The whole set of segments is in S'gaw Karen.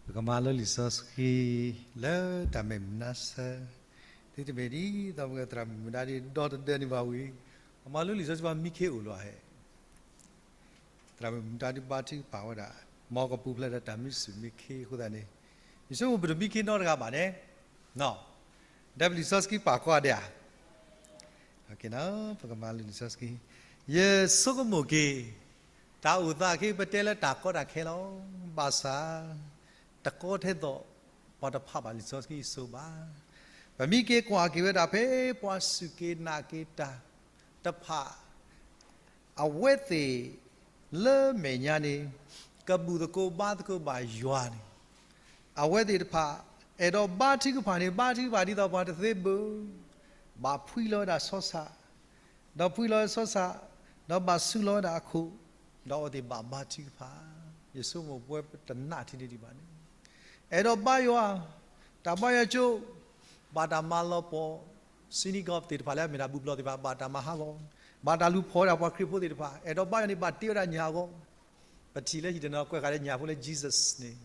ပကမၤလိလံာ်စီဆှံ လၢတၢ်မဲာ်မုာ်မနါဆၢ, သုတမ့ၢ်ဒ်သိးပသရၣ်မုၣ်မုၣ်ဒါဒ်ဒီတဒၢန့ၣ်ဘၣ်ဝံၤ, ပမၤလိလံာ်စီဆှံပှၤမံခ့အိၣ်လီၤဟဲ, သရၣ်မုၣ်မုၣ်ဒါဒ်ဘါထုကဖၣ်ဝဲဒၣ်, မ်ကပူၤဖျဲးဒီးတၢ်မံဆူၣ်မံခ့အဃိသတးန့ၣ်, ယဆိကမိၣ်ပတမံခ့နီတဂၤဘၣ်န့ၣ်, ဒီးပလံာ်စီဆှံပာ်ကီဒဲဧါ ပကမၤလိလံာ်စီဆှံ, ယဆိကမိၣ်က့ၤ တၢ်အိၣ်သးက့ၤ ပတဲလၢတၢ်ကီတၢ်ခဲလီၤ, ဘၣ်ဆၣ် တကီထဲသိး ပှၤတဖးဘၣ်လံာ်စီဆှံအစိၤဘၣ်. ပမံက့ၤကွၢ်က့ၤဝဲဒၣ်ဖဲပှၤစူၢ်က့ၤနာ်က့ၤတၢ်တဖၣ် အဝဲသ့ၣ်လၢမဲာ်ညါန့ၣ် ကဘူၣ်သကိးဘါသကိးဘၣ်ယွၤန့ၣ်, အဝဲသ့ၣ်တဖၣ် အဲၣ်ဒိးဘါထုကဖၣ်န့ၣ် ဘါထုကဖၣ်ဒ်သိးပှၤတသ့ဘၣ်, ဘၣ်ဖှံလီၤဝဲဒၣ်စီဆှံ, ဒီးဖှံလီၤဝဲစီဆှံ, ဒီးဘၣ်ဆူးလီၤဝဲဒၣ်အခိၣ်, ဒီးအဝဲသ့ၣ်ဘၣ်ဘါထုကဖၣ်, ယဆိကမိၣ်ပဝဲတနာ်ထံန့ၣ်ဒံးဘၣ်န့ၣ်, အဲၣ်ဒိးဘါယွၤ, တၢ်ဘါယွၤကၠိ, ဘၣ်တၢ်မၤလီၤပှီၢ် synagogue သ့ၣ်တဖၣ်လၢအမ့ၢ်ဒၣ်ဘူၣ်ဘျီၣ်သ့ၣ်တဖၣ် ဘၣ်တၢ်မၤဟးဂီၤ, ဘၣ်တၢ်လူၤဖီၣ်ဝဲဒၣ်ပှၤခရံာ်ဖိသ့ၣ်တဖၣ် အဲၣ်ဒိးဘါယွၤန့ၣ် ဘၣ်တ့ဝဲဒၣ်ညၣ်အဂီၢ်, ပထံၣ်လၢဟံၣ်တနီၤကွဲးဃာ်လၢညၣ်ဖိလၢ Jesus န့ၣ်,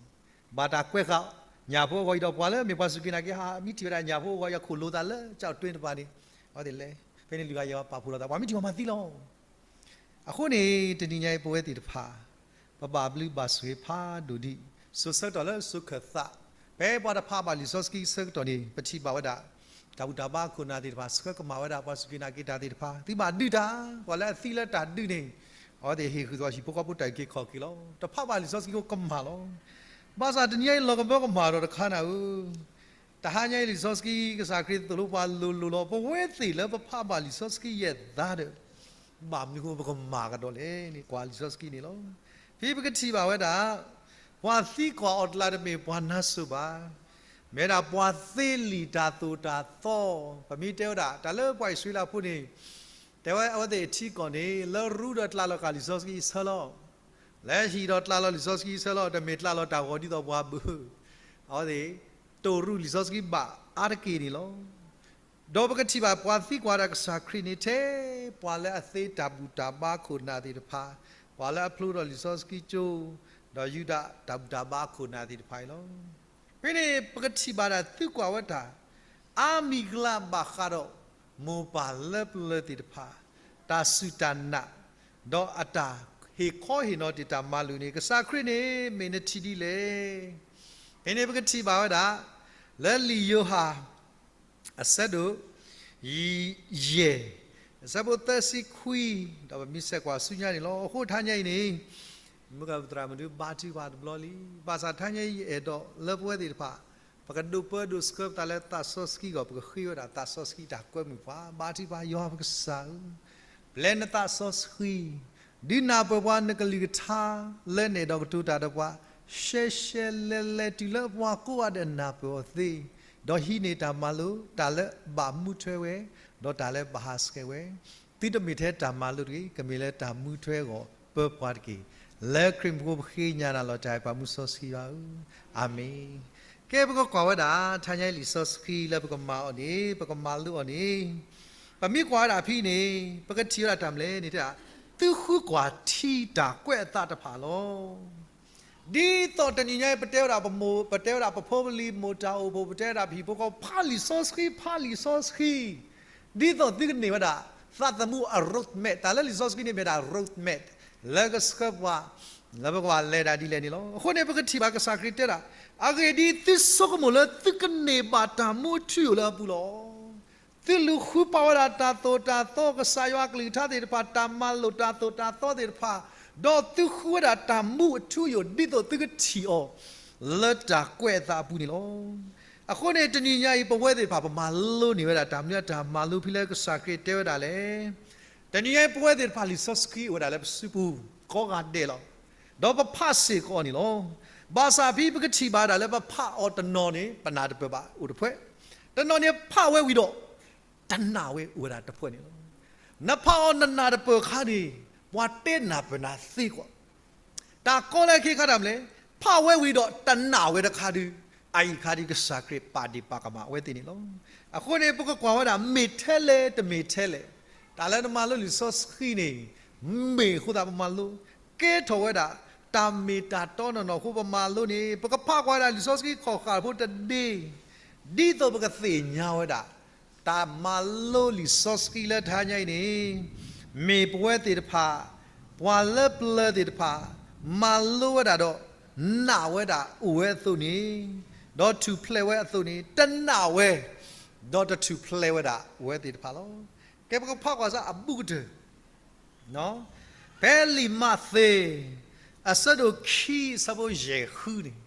ဘၣ်တၢ်ကွဲးဃာ်ညၣ်ဖိအဂီၢ်အံၤဒီး ပှၤလၢမ့ၢ်ပှၤစူၢ်က့ၤနာ်က့ၤဟး မ့ၢ်ထံၣ်ဝဲဒၣ်ညၣ်ဖိအဂီၢ်အံၤ အခိၣ်လိၤသးလၢကၠီၣ်တွ့တဖၣ်န့ၣ်, အဝဲသ့ၣ်လဲၤ, ဖဲန့ၣ်လုၢ်ဂၤယၢၤဂၤပာ်ဖှိၣ်လိာ်သး ပှၤမ့ၢ်ထံၣ်ပှၤမၤသံလီၤ. အဃိန့ၣ် တနံၤညါအံၤပဝဲသ့ၣ်တဖၣ် ပဘၣ်ဘျုးဘၣ်ဆိၣ်ဂ့ၤဖးဒိၣ်ဒံး, စိၤဆၢကတီၢ်လၢစိၤခၢၣ်သး, ဖဲပှၤတဖးဘၣ်လံာ်စီဆှံဆၢကတီၢ်န့ၣ် ပထံၣ်ဘၣ်ဝဲဒၣ် တၢ်ဘူၣ်တၢ်ဘါခိၣ်နၢ်သ့ၣ်တဖၣ် ဆှၢကမၣ်ဝဲဒၣ်ပှၤစူၢ်က့ၤနာ်က့ၤတၢ်သ့ၣ်တဖၣ် သုဘၣ်ဒုးတၢ်, ပှၤလၢအသံလၢတၢ်ဒုးန့ၣ်, အဝဲသ့ၣ်ဟ့ၣ်ဃုာ်သးဟံၣ်ဖိဃီဖိတၢ်အုၣ်က့ၤခီၣ်က့ၤလီၤ. တဖးဘၣ်လံာ်စီဆှံကမၣ်လီၤ. ဘၣ်ဆၣ်တနံၤညါအံၤလီၢ်ကဘၢကမၣ်ဒီးတခါနၤဧၢ တဟါညါအံၤလံာ်စီဆှံ ကစၢ်ခရံာ်သိၣ်လိပှၤလိၤလိၤလီၤ. ပဝဲသ့ၣ်လၢပဖးဘၣ်လံာ်စီဆှံယဲၢ်သးဒီး ဘၣ်မနုၤဃိပကမၣ်ကဒီးလဲၣ်န့ၣ် ကွၢ်လံာ်စီဆှံန့ၣ်လီၤ. ဖဲပကထံၣ်ဘၣ်ဝဲဒၣ် ပှၤသံကွၢ်အီၤတလးတမ့ၢ်ပှၤနါစိၤဘၣ်, မ့ၢ်ဝဲဒၣ်ပှၤသ့လံာ်တၢ်သိၣ်တၢ်သီ, ပမ့ၢ်တဲဝဲဒၣ် တၢ်လၢပှၤအံၣ်စရ့လးဖိန့ၣ် တဲဝဲအဝဲသ့ၣ်အထံကီၢ်န့ၣ် လၢရူဒီးတလးလီၤဃာ်လံာ်စီဆှံအဆၢလီၤ. လၢဟံၣ်ဒီးတလးလီၤလံာ်စီဆှံအဆၢလီၤ, တမ့ၢ်တလးလီၤတၢ်ဂီၤဒ်သိးပှၤဘၣ်. အဝဲသ့ၣ် တိၢ်ရူၢ်လံာ်စီဆှံဘၣ်အါတက့ၢ်န့ၣ်လီၤ. ဒီးပကထံၣ်ဘၣ်ပှၤသံကွၢ်ဒၣ်ကစၢ်ခရံာ်န့ၣ် ထဲပှၤလၢအသ့တၢ်ဘူၣ်တၢ်ဘါခိၣ်နၢ်သ့ၣ်တဖၣ်, ပှၤလၢအဖျိထီၣ်လံာ်စီဆှံကၠိ, ဒီးယူဒၤတၢ်ဘူၣ်တၢ်ဘါခိၣ်နၢ်သ့ၣ်တဖၣ်အံၤလီၤ. ဖဲန့ၣ် ပကထံၣ်ဘၣ်ဒၣ်သုကွၢ်ဝဲတၢ် အါမံၤအကျါဘၣ်ဃးဒီး မိၢ်ပၢ်လၢပျၢၤသ့ၣ်တဖၣ် တၢ်စူၢ်တၢ်နာ် ဒီးအတၢ်ဟ့ၣ်ခီဟ့ၣ်နီၤတ့ၢ်တၢ်မၤလိာ်န့ၣ် ကစၢ်ခရံာ်န့ၣ် မ့ၢ်နထံၣ်ဒ်လဲၣ်. ဖဲန့ၣ်ပကထံၣ်ဘၣ်ဝဲဒၣ် လၢလံာ်ယိၤဟၣ် အဆၢဒိၣ်ယဲၢ်, အဆၢဖိသၢဆံခွံ, ဒီးပမ့ၢ်ဆဲးကွၢ်ဆူညါန့ၣ်လီၤ. အဃိတဟါညါအံၤန့ၣ် မုၢ်ဂၤပသရၣ်မုၣ်ဒုးဘါထုကဖၣ်တဘျီလံ. ဘၣ်ဆၣ်တဟါညါအံၤယအဲၣ်ဒိးလၢပဝဲသ့ၣ်တဖၣ် ပကဒိးပၢဒိးဆှၢပသးလၢသးစီဆှံအဂီၢ်, ပကဃ့ဝဲဒၣ်သးစီဆှံတၢ်ကွဲမုာ်ပှၤ, ဘါထုကဖၣ်ယွၤပကစၢ်ဧၢ, ပျဲနသးစီဆှံ ဒုးနၢ်ပၢၢ်ပှၤနကလုၢ်ကထါ လၢနအဲၣ်ဒိးကတိၤတၢ်ဒီးပှၤ ရှဲရှဲလဲလဲတုၤလၢပှၤကိးဂၤဒဲးနၢ်ပၢၢ်အီၤသ့, ဒီးဟံးန့ၢ်တၢ်မၤလိာ် တၢ်လၢဘၣ်မူထွဲဝဲ, ဒီးတၢ်လၢဘၣ်ဟးဆှဲးဝဲ, သုတမ့ၢ်ထဲတၢ်မၤလိာ်တဂ့ၤ, ကမ့ၢ်လၢတၢ်မူထွဲအဂီၢ် ပၢပှၤတက့ၢ်. လၢခရံာ်မူခိၣ်ပဃ့ညါနၤလီၤတၢ်အဲၣ်ပှၤမူစီဆှံယွၤဧၢ, အၤမ့ၣ်. ကဲ ပကကွၢ်ဝဲဒၣ် တဟါညါအံၤလံာ်စီဆှံလၢပကမၤအီၤန့ၣ် ပကမၤလိအီၤန့ၣ် ပမ့ၢ်ကွၢ်ဝဲဒၣ်ဖဲအံၤန့ၣ် ပကထံၣ်ဝဲဒၣ်တၢ်မနုၤလဲၣ်န့ၣ် တဲဒၣ် သုဃုကွၢ်ထံတၢ်ကွဲးအသးတဖၣ်လီၤ. ဒ်သိးတနံၤညါအံၤ ပတဲဝဲဒၣ်ပမိၢ်, ပတဲဝဲဒၣ်ပဖိပလံၤ မိၢ်တၢ်အိၣ်ဖှိၣ်, ပတဲဝဲဒၣ်ပဟံၣ်ဖိဃီဖိ ဖးလံာ်စီဆှံ, ဖးလံာ်စီဆှံ, ဒ်သိးသုကန့ၢ်ဝဲဒၣ် သးသမူအ road map, တၢ်လၢလံာ်စီဆှံန့ၣ်မ့ၢ်ဒၣ် road map လၢကဆှၢပှၤ လၢပကဘၣ်လဲၤဒၣ်ဒ်လဲၣ်န့ၣ်လီၤ. အဃိန့ၣ် ပကထံၣ်ဘၣ်ကစၢ်ခရံာ်တဲဒၣ်, အဂ့ၢ်ဒ်အံၤ, သုဆိကမိၣ်လၢသုကန့ၢ်ဘၣ်တၢ်မူအထူအယိာ်လၢအပူၤလီၤ. သုလူၤဃုပာ်ဝဲဒၣ်တၢ်သိၣ်တၢ်သီ ကစၢ်ယွၤအကလုၢ်ကထါသ့ၣ်တဖၣ်, တၢ်မၤလိာ်တၢ်သိၣ်တၢ်သီသ့ၣ်တဖၣ်, ဒီးသုဃုဝဲဒၣ်တၢ်မူအထူအယိာ် ဒ်သိးသုကထံၣ်အီၤ လၢတၢ်ကွဲးအသးအပူၤန့ၣ်လီၤ. အဃိန့ၣ် တနံၤညါအံၤ ပဝဲသ့ၣ်တဖၣ် ပမၤလိန့ၢ်ဝဲဒၣ်တၢ်မနုၤတၢ်မၤလိဖဲလၢကစၢ်ခရံာ်တဲဝဲဒၣ်လဲၣ်. တနံၤညါအံၤ ပဝဲသ့ၣ်တဖၣ်လံာ်စီဆှံအိၣ်ဝဲဒၣ်လၢပစုပူၤကိးဂၤဒဲးလီၤ. ဒီးပဖးစ့ၢ်ကီးအီၤန့ၣ်လီၤ. ဘၣ်ဆၣ်ဖဲပကထံၣ်ဘၣ်ဒၣ်လၢပဖးအီၤတနီၤန့ၣ် ပနၢ်တပၢၢ်ဘၣ်အိၣ်တဖှဲး, တနီၤန့ၣ်ဖးဝဲဝံၤဒီး တနာ်ဝဲအိၣ်ဝဲဒၣ်တဖှဲးန့ၣ်လီၤ. နဖးအီၤနနၢ်တပၢၢ်အခါန့ၣ် ပှၤတဲနၢ်ပၢၢ်နၤသ့ကွၢ် တၢ်ကီလၢခံခါတၢ်မနုၤလဲၣ်, ဖးဝဲဝံၤဒီးတနာ်ဝဲတခါဒုး, အအံၤအခါဒုး ကစၢ်ခရံာ်ပာ်ဒ့ၣ်ပာ်ကမၣ်အဝဲသ့ၣ်န့ၣ်လီၤ. အဃိန့ၣ် ပကကွၢ်ဝဲဒၣ် မ့ၢ်ထဲလဲၣ်တမ့ၢ်ထဲလဲၣ်, တၢ်လၢနမၤလိလံာ်စီဆှံန့ၣ် မ့ၢ်အဃိသတးပမၤလိ, ကဲထီၣ်ဝဲဒၣ် တၢ်မ့ၢ်တၢ်တီနီၢ်နီၢ်အဃိ ပမၤလိန့ၣ် ပကဖးကွၢ်ဝဲဒၣ်လံာ်စီဆှံခီၣ်ဃၢ်ဖိတဒ့, ဒ်သိးပကသ့ၣ်ညါဝဲဒၣ် တၢ်မၤလိလံာ်စီဆှံလၢတဟါညါအံၤန့ၣ် မ့ၢ်ပဝဲသ့ၣ်တဖၣ် ပှၤလၢပျၢၤသ့ၣ်တဖၣ် မၤလိဝဲဒၣ်ဒီး နာ်ဝဲဒၣ်အိၣ်ဝဲအသိးန့ၣ်, ဒီးထူၣ်ဖျဲးဝဲအသိးန့ၣ် တနာ်ဝဲ, ဒီးတထူၣ်ဖျဲးဝဲဒၣ်အိၣ်ဝဲသ့ၣ်တဖၣ်လီၤ. ကဲ ပကဖးကွၢ်စ့ၢ်အဘူးကတၢၢ် ဖဲလံာ်မးသဲ အဆၢဒိၣ်ခံ အဆၢဖိယဲၢ်ဃုန့ၣ်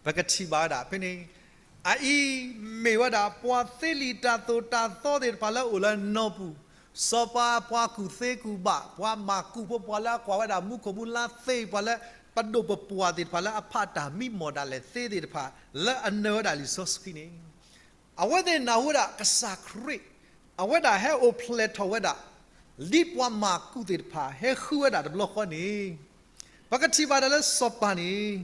ပကထံၣ်ဘၣ်ဝဲဒၣ်ဖဲန့ၣ်, အအံၤမ့ၢ်ဝဲဒၣ် ပှၤသ့လံာ်တၢ်သိၣ်တၢ်သီသ့ၣ်တဖၣ်လၢအအိၣ်လၢနီၢ်ပူၤ, စီၤပၤ ပှၤကူၣ်သ့ကူၣ်ဘၣ် ပှၤမၤကူၣ်ဖိ ပှၤလၢအကွၢ်ဝဲဒၣ်မူခိၣ်မူလါသ့ ပှၤလၢပဒိၣ်ပပှၢ်သ့ၣ်တဖၣ်လၢအဖးတၢ်မံမီၢ်ဒၣ်လဲာ်သ့သ့ၣ်တဖၣ် လၢအနၢၤဝဲဒၣ်လံာ်စီဆှံန့ၣ် အဝဲသ့ၣ်နၢ်ဟူဝဲဒၣ်ကစၢ်ခရံာ်, အဝဲဒၣ်ဟဲအိၣ်ဖျဲၣ်ထီၣ်ဝဲဒၣ် ဒ်ပှၤမၤကူၣ်သ့ၣ်တဖၣ် ဟဲဃုဝဲဒၣ်တဘျီဃီန့ၣ်, ပကထံၣ်ဘၣ်ဒၣ်လၢစီၤပၤန့ၣ်,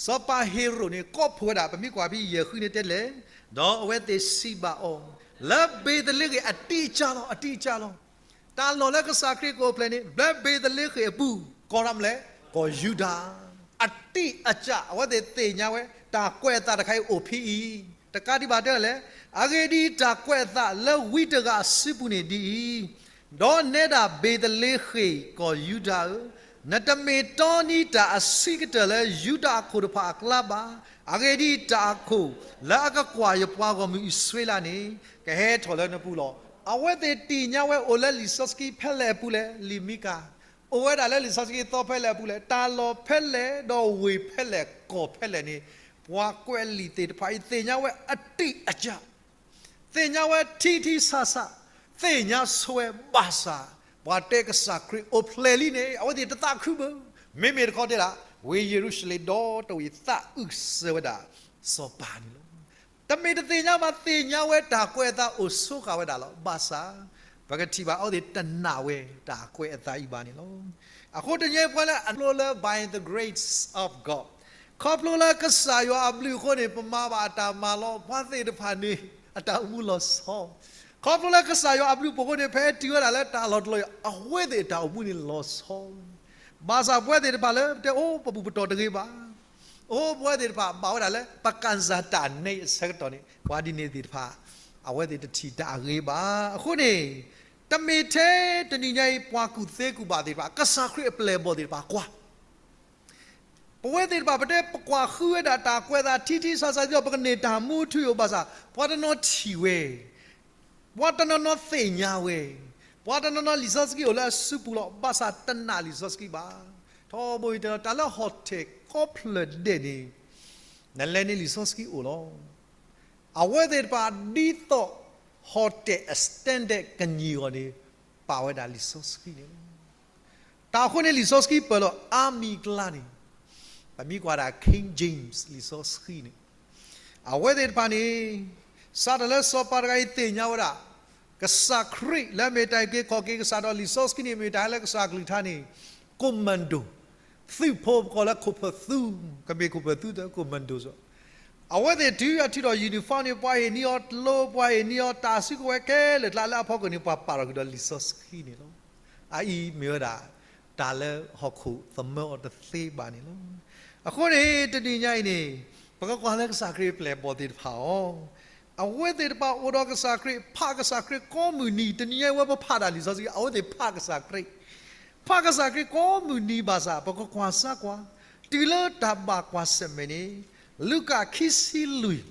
စီၤပၤဟ့ၤရိာ်န့ၣ် ကိးဖှိၣ်ဝဲဒၣ် ပမ့ၢ်ကွၢ်ဖဲယဲၢ်ဃုန့ၣ်တဲလဲၣ်, ဒီးအဝဲသ့ၣ်စံးဘၣ်အီၤ, လၢဘ့းသလ့ဃ့ၣ် အတံၢ်အစၢ်လီၤ, အတံၢ်အစၢ်လီၤ. တၢ်လီၢ်လၢကစၢ်ခရံာ်ကအိၣ်ဖျဲၣ်န့ၣ် လၢဘ့းသလ့ဃ့ၣ်အပူၤ ကီၢ်ဒၣ်မလဲၣ်, ကီၢ်ယူဒၤ, အတံၢ်အစၢ် အဝဲသ့ၣ်သ့ၣ်ညါဝဲ တၢ်ကွဲးအသးတခါအံၤအိၣ်ဖဲအံၤ, တကးဒံးဘၣ်တဲလဲၣ်, အဂ့ၢ်ဒ်အံၤ တၢ်ကွဲးအသးလၢဝံတဂၤအစုပူၤန့ၣ်ဒ်အံၤ, ဒီးနဲဒၣ်ဘ့းသလ့ဃ့ၣ် ကီၢ်ယူဒၤဧၢ, နတမ့ၢ်တီနံၤတၢ်အဆံးကတၢၢ်လၢယူဒၤအခိၣ်တဖၣ်အကျါဘၣ်, အဂ့ၢ်ဒ်အံၤ တၢ်အခိၣ်လၢအကကွၢ်ယပှၤဂီၢ်မုၢ်အံၣ်စရ့လးန့ၣ် ကဟဲထီၣ်လၢနပူၤလီၤ. အဝဲသ့ၣ်သ့ၣ်ညါဝဲအိၣ်လၢလံာ်စီဆှံဖဲလဲၣ်အပူၤလဲၣ်, လံာ်မံကၤ, အိၣ်ဝဲဒၣ်လၢလံာ်စီဆှံသီဖဲလဲၣ်အပူၤလဲၣ်, တၢ်လီၢ်ဖဲလဲၣ် ဒီးဝ့ၢ်ဖဲလဲၣ် ကီၢ်ဖဲလဲၣ်န့ၣ်, ပှၤကွဲးလံာ်သ့ၣ်တဖၣ်အံၤသ့ၣ်ညါဝဲအတံၢ်အစၢ် သ့ၣ်ညါဝဲထံထံဆးဆး, သ့ၣ်ညါဆိဝဲဘၣ်ဆၣ်, ပှၤတဲကစၢ်ခရံာ်အိၣ်ဖျဲၣ်လံန့ၣ် အဝဲသ့ၣ်တသးခုဘၣ်. မ့မ့ၢ်တခီတဲဒၣ် ဝ့ၢ်ယရူၤၡလ့ၣ်ဒီတဝ့ၢ်သးအုးစၢၤဝဲဒၣ် စီၤပၤန့ၣ်လီၤ. တမ့ၢ်တသ့ၣ်ညါဘၣ် သ့ၣ်ညါဝဲတၢ်ကွဲးအသးအိၣ်ဆိဃာ်ဝဲဒၣ်လီၤ. ဘၣ်ဆၣ် ပကထံၣ်ဘၣ်အဝဲသ့ၣ်တနာ်ဝဲတၢ်ကွဲးအသးအံၤဘၣ်န့ၣ်လီၤ. အဃိတနံၤအံၤပှၤလၢအကျိၤလၢ by the grace of God ခီဖျိလၢကစၢ်ယွၤအဘျုးအဃိန့ၣ် ပမၤဘၣ်အတၢ်မၤလီၤ. ပှၤသ့ၣ်တဖၣ်န့ၣ် အတၢ်အိၣ်မူလီၤဆီ, ခီဖျိလၢကစၢ်ယွၤအဘျုးအဖှိၣ်အဃိန့ၣ် ဖဲတုၤဝဲဒၣ်လၢတၢ်လီၢ်တလီၢ်အံၤ အဝဲသ့ၣ်အတၢ်အိၣ်မူန့ၣ်လီၤဆီ. ဘၣ်ဆၣ်ပဝဲသ့ၣ်တဖၣ်လၢ ပတဲအိၣ်ပဘူၣ်ပတီၢ်တဂ့ၤဘၣ်, အိၣ်ပဝဲသ့ၣ်တဖၣ်ဘၣ်ဝဲဒၣ်လၢ ပကံၢ်စၢ်တၢ်န့ၣ်အဆၢကတီၢ်န့ၣ် ပှၤဒ်န့ၣ်သ့ၣ်တဖၣ် အဝဲသ့ၣ်တထံၣ်တၢ်အဂ့ၤဘၣ်. အဃိန့ၣ် တမ့ၢ်ထဲတနံၤညါအံၤ ပှၤကူၣ်သ့ကူၣ်ဘၣ်သ့ၣ်တဖၣ် ကစၢ်ခရံာ်အပျဲၢ်အဘီၣ်သ့ၣ်တဖၣ်ကွၢ် ပဝဲသ့ၣ်တဖၣ် ပတဲပကွၢ်ဃုဝဲဒၣ်တၢ်ကွဲးအသးထံထံဆးဆးဒ်သိး ပကန့ၢ်တၢ်မူထူယိာ်ဘၣ်ဆၣ် ပှၤတနီၤထံၣ်ဝဲ, ပှၤတနီၤနီၤသ့ၣ်ညါဝဲ, ပှၤတနီၤနီၤလံာ်စီဆှံအိၣ်လၢအစုပူၤလီၤ. ဘၣ်ဆၣ်တနာ်လံာ်စီဆှံဘၣ်. ထီဘိအံၤတဲလီၤ တၢ်လၢဟီၣ်တဲၣ်ကိးဖျၢၣ်ဒဲးန့ၣ် နလဲၤန့ၣ်လံာ်စီဆှံအိၣ်လီၤ. အဝဲသ့ၣ်တဖၣ်ဒ်သိး ဟီၣ်တဲၣ်အ standard ကညံၣ်အဂီၢ်န့ၣ် ပာ်ဝဲဒၣ်လံာ်စီဆှံန့ၣ်လီၤ. တၢ်အဃိန့ၣ် လံာ်စီဆှံပၢၢ်လီၤအါမံၤအကျါန့ၣ်, ပမ့ၢ်ကွၢ်ဒၣ် King James လံာ်စီဆှံန့ၣ်, အဝဲသ့ၣ်တဖၣ်န့ၣ် စးထီၣ်လၢစီၤပၤတဂၤအံၤသ့ၣ်ညါဝဲဒၣ် ကစၢ်ခရံာ်လၢအမ့ၢ်တၢ်အုၣ်က့ၤခီၣ်က့ၤကစၢ်ဒီးလံာ်စီဆှံန့ၣ် မ့ၢ်တၢ်လၢကစၢ်အကလုၢ်ကထါန့ၣ် commando သုးဖိပကိးလၢခိၣ်ဖၢၣ်သူ, ကမ့ၢ်ခိၣ်ဖၢၣ်သူဒီး commando စီၤ အဝဲသ့ၣ်တုၤအထုးထီၣ် uniform န့ၣ် ပှၤဟ့ၣ်န့ၢ်အီၤကျိ, ပှၤဟ့ၣ်န့ၢ်အီၤတၢ်စုကဝဲၤခဲလၢာ်ကျါလၢအဖီခိၣ်န့ၣ် ပှၤပာ်ထီၣ်က့ၤဒီးလံာ်စီဆှံန့ၣ်လီၤ. အအံၤမ့ၢ်ဝဲဒၣ် တၢ်လၢဟီၣ်ခိၣ်သမၢအီၤတသ့ဘၣ်န့ၣ်လီၤ. အဃိန့ၣ် တနံၤညါအံၤန့ၣ် ပကကွၢ်လၢကစၢ်ခရံာ်အပျဲၢ်အဘီၣ်သ့ၣ်တဖၣ်အီၤ, အဝဲသ့ၣ်တဖၣ်အိၣ်ဒီးကစၢ်ခရံာ်, ဖးကစၢ်ခရံာ်ကိးမုၢ်နံၤ, တနံၤညါအံၤဝဲပဖးဒၣ်လံာ်စီဆှံ အဝဲသ့ၣ်ဖးကစၢ်ခရံာ် ဖးကစၢ်ခရံာ်ကိးမုၢ်နံၤဘၣ်ဆၣ် ပကကွၢ်စၢ်ကွၢ်, တုၤလၢတၢ်ဘၣ်ကွၢ်ဆၢၣ်မဲာ်န့ၣ်, လူၤကၣ်ခံဆံလွံၢ်,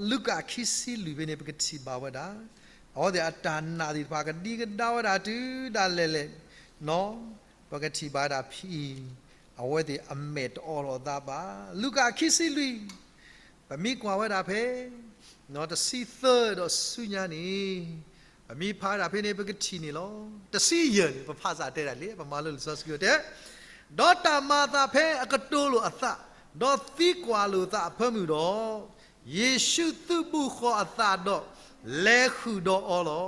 လူၤကၣ်ခံဆံလွံၢ်ဖဲန့ၣ် ပကထံၣ်ဘၣ်ဝဲဒၣ်, အဝဲသ့ၣ်အတၢ်နာ်သ့ၣ်တဖၣ်ကဒံကဒါဝဲဒၣ်တုၤဒၣ်လဲာ်လဲာ်, ပကထံၣ်ဘၣ်ဝဲဒၣ်ဖဲအံၤ, အဝဲသ့ၣ်အမဲာ်တအီလီၤအသးဘၣ်. လူၤကၣ်ခံဆံလွံၢ် ပမ့ၢ်ကွၢ်ဝဲဒၣ်ဖဲ တဆံသၢဒီးဆူညါန့ၣ်, ပမ့ၢ်ဖးဝဲဒၣ်ဖဲန့ၣ် ပကထံၣ်န့ၣ်လီၤ. တဆံယဲၢ်န့ၣ် ပဖးစၢ်တဲဒၣ်လံ, ပမၤလိလံာ်စီဆှံတဲ, ဒီးတၢ်မၤအသးဖဲအကတိၤလိာ်အသး, ဒီးသံကွၢ်လိာ်သးအဖၢမုၢ်ဒီး, ယ့ၣ်ၡူးသုးဘူးဃီၤအသးဒီး လဲၤဃုာ်ဒီးအီၤလီ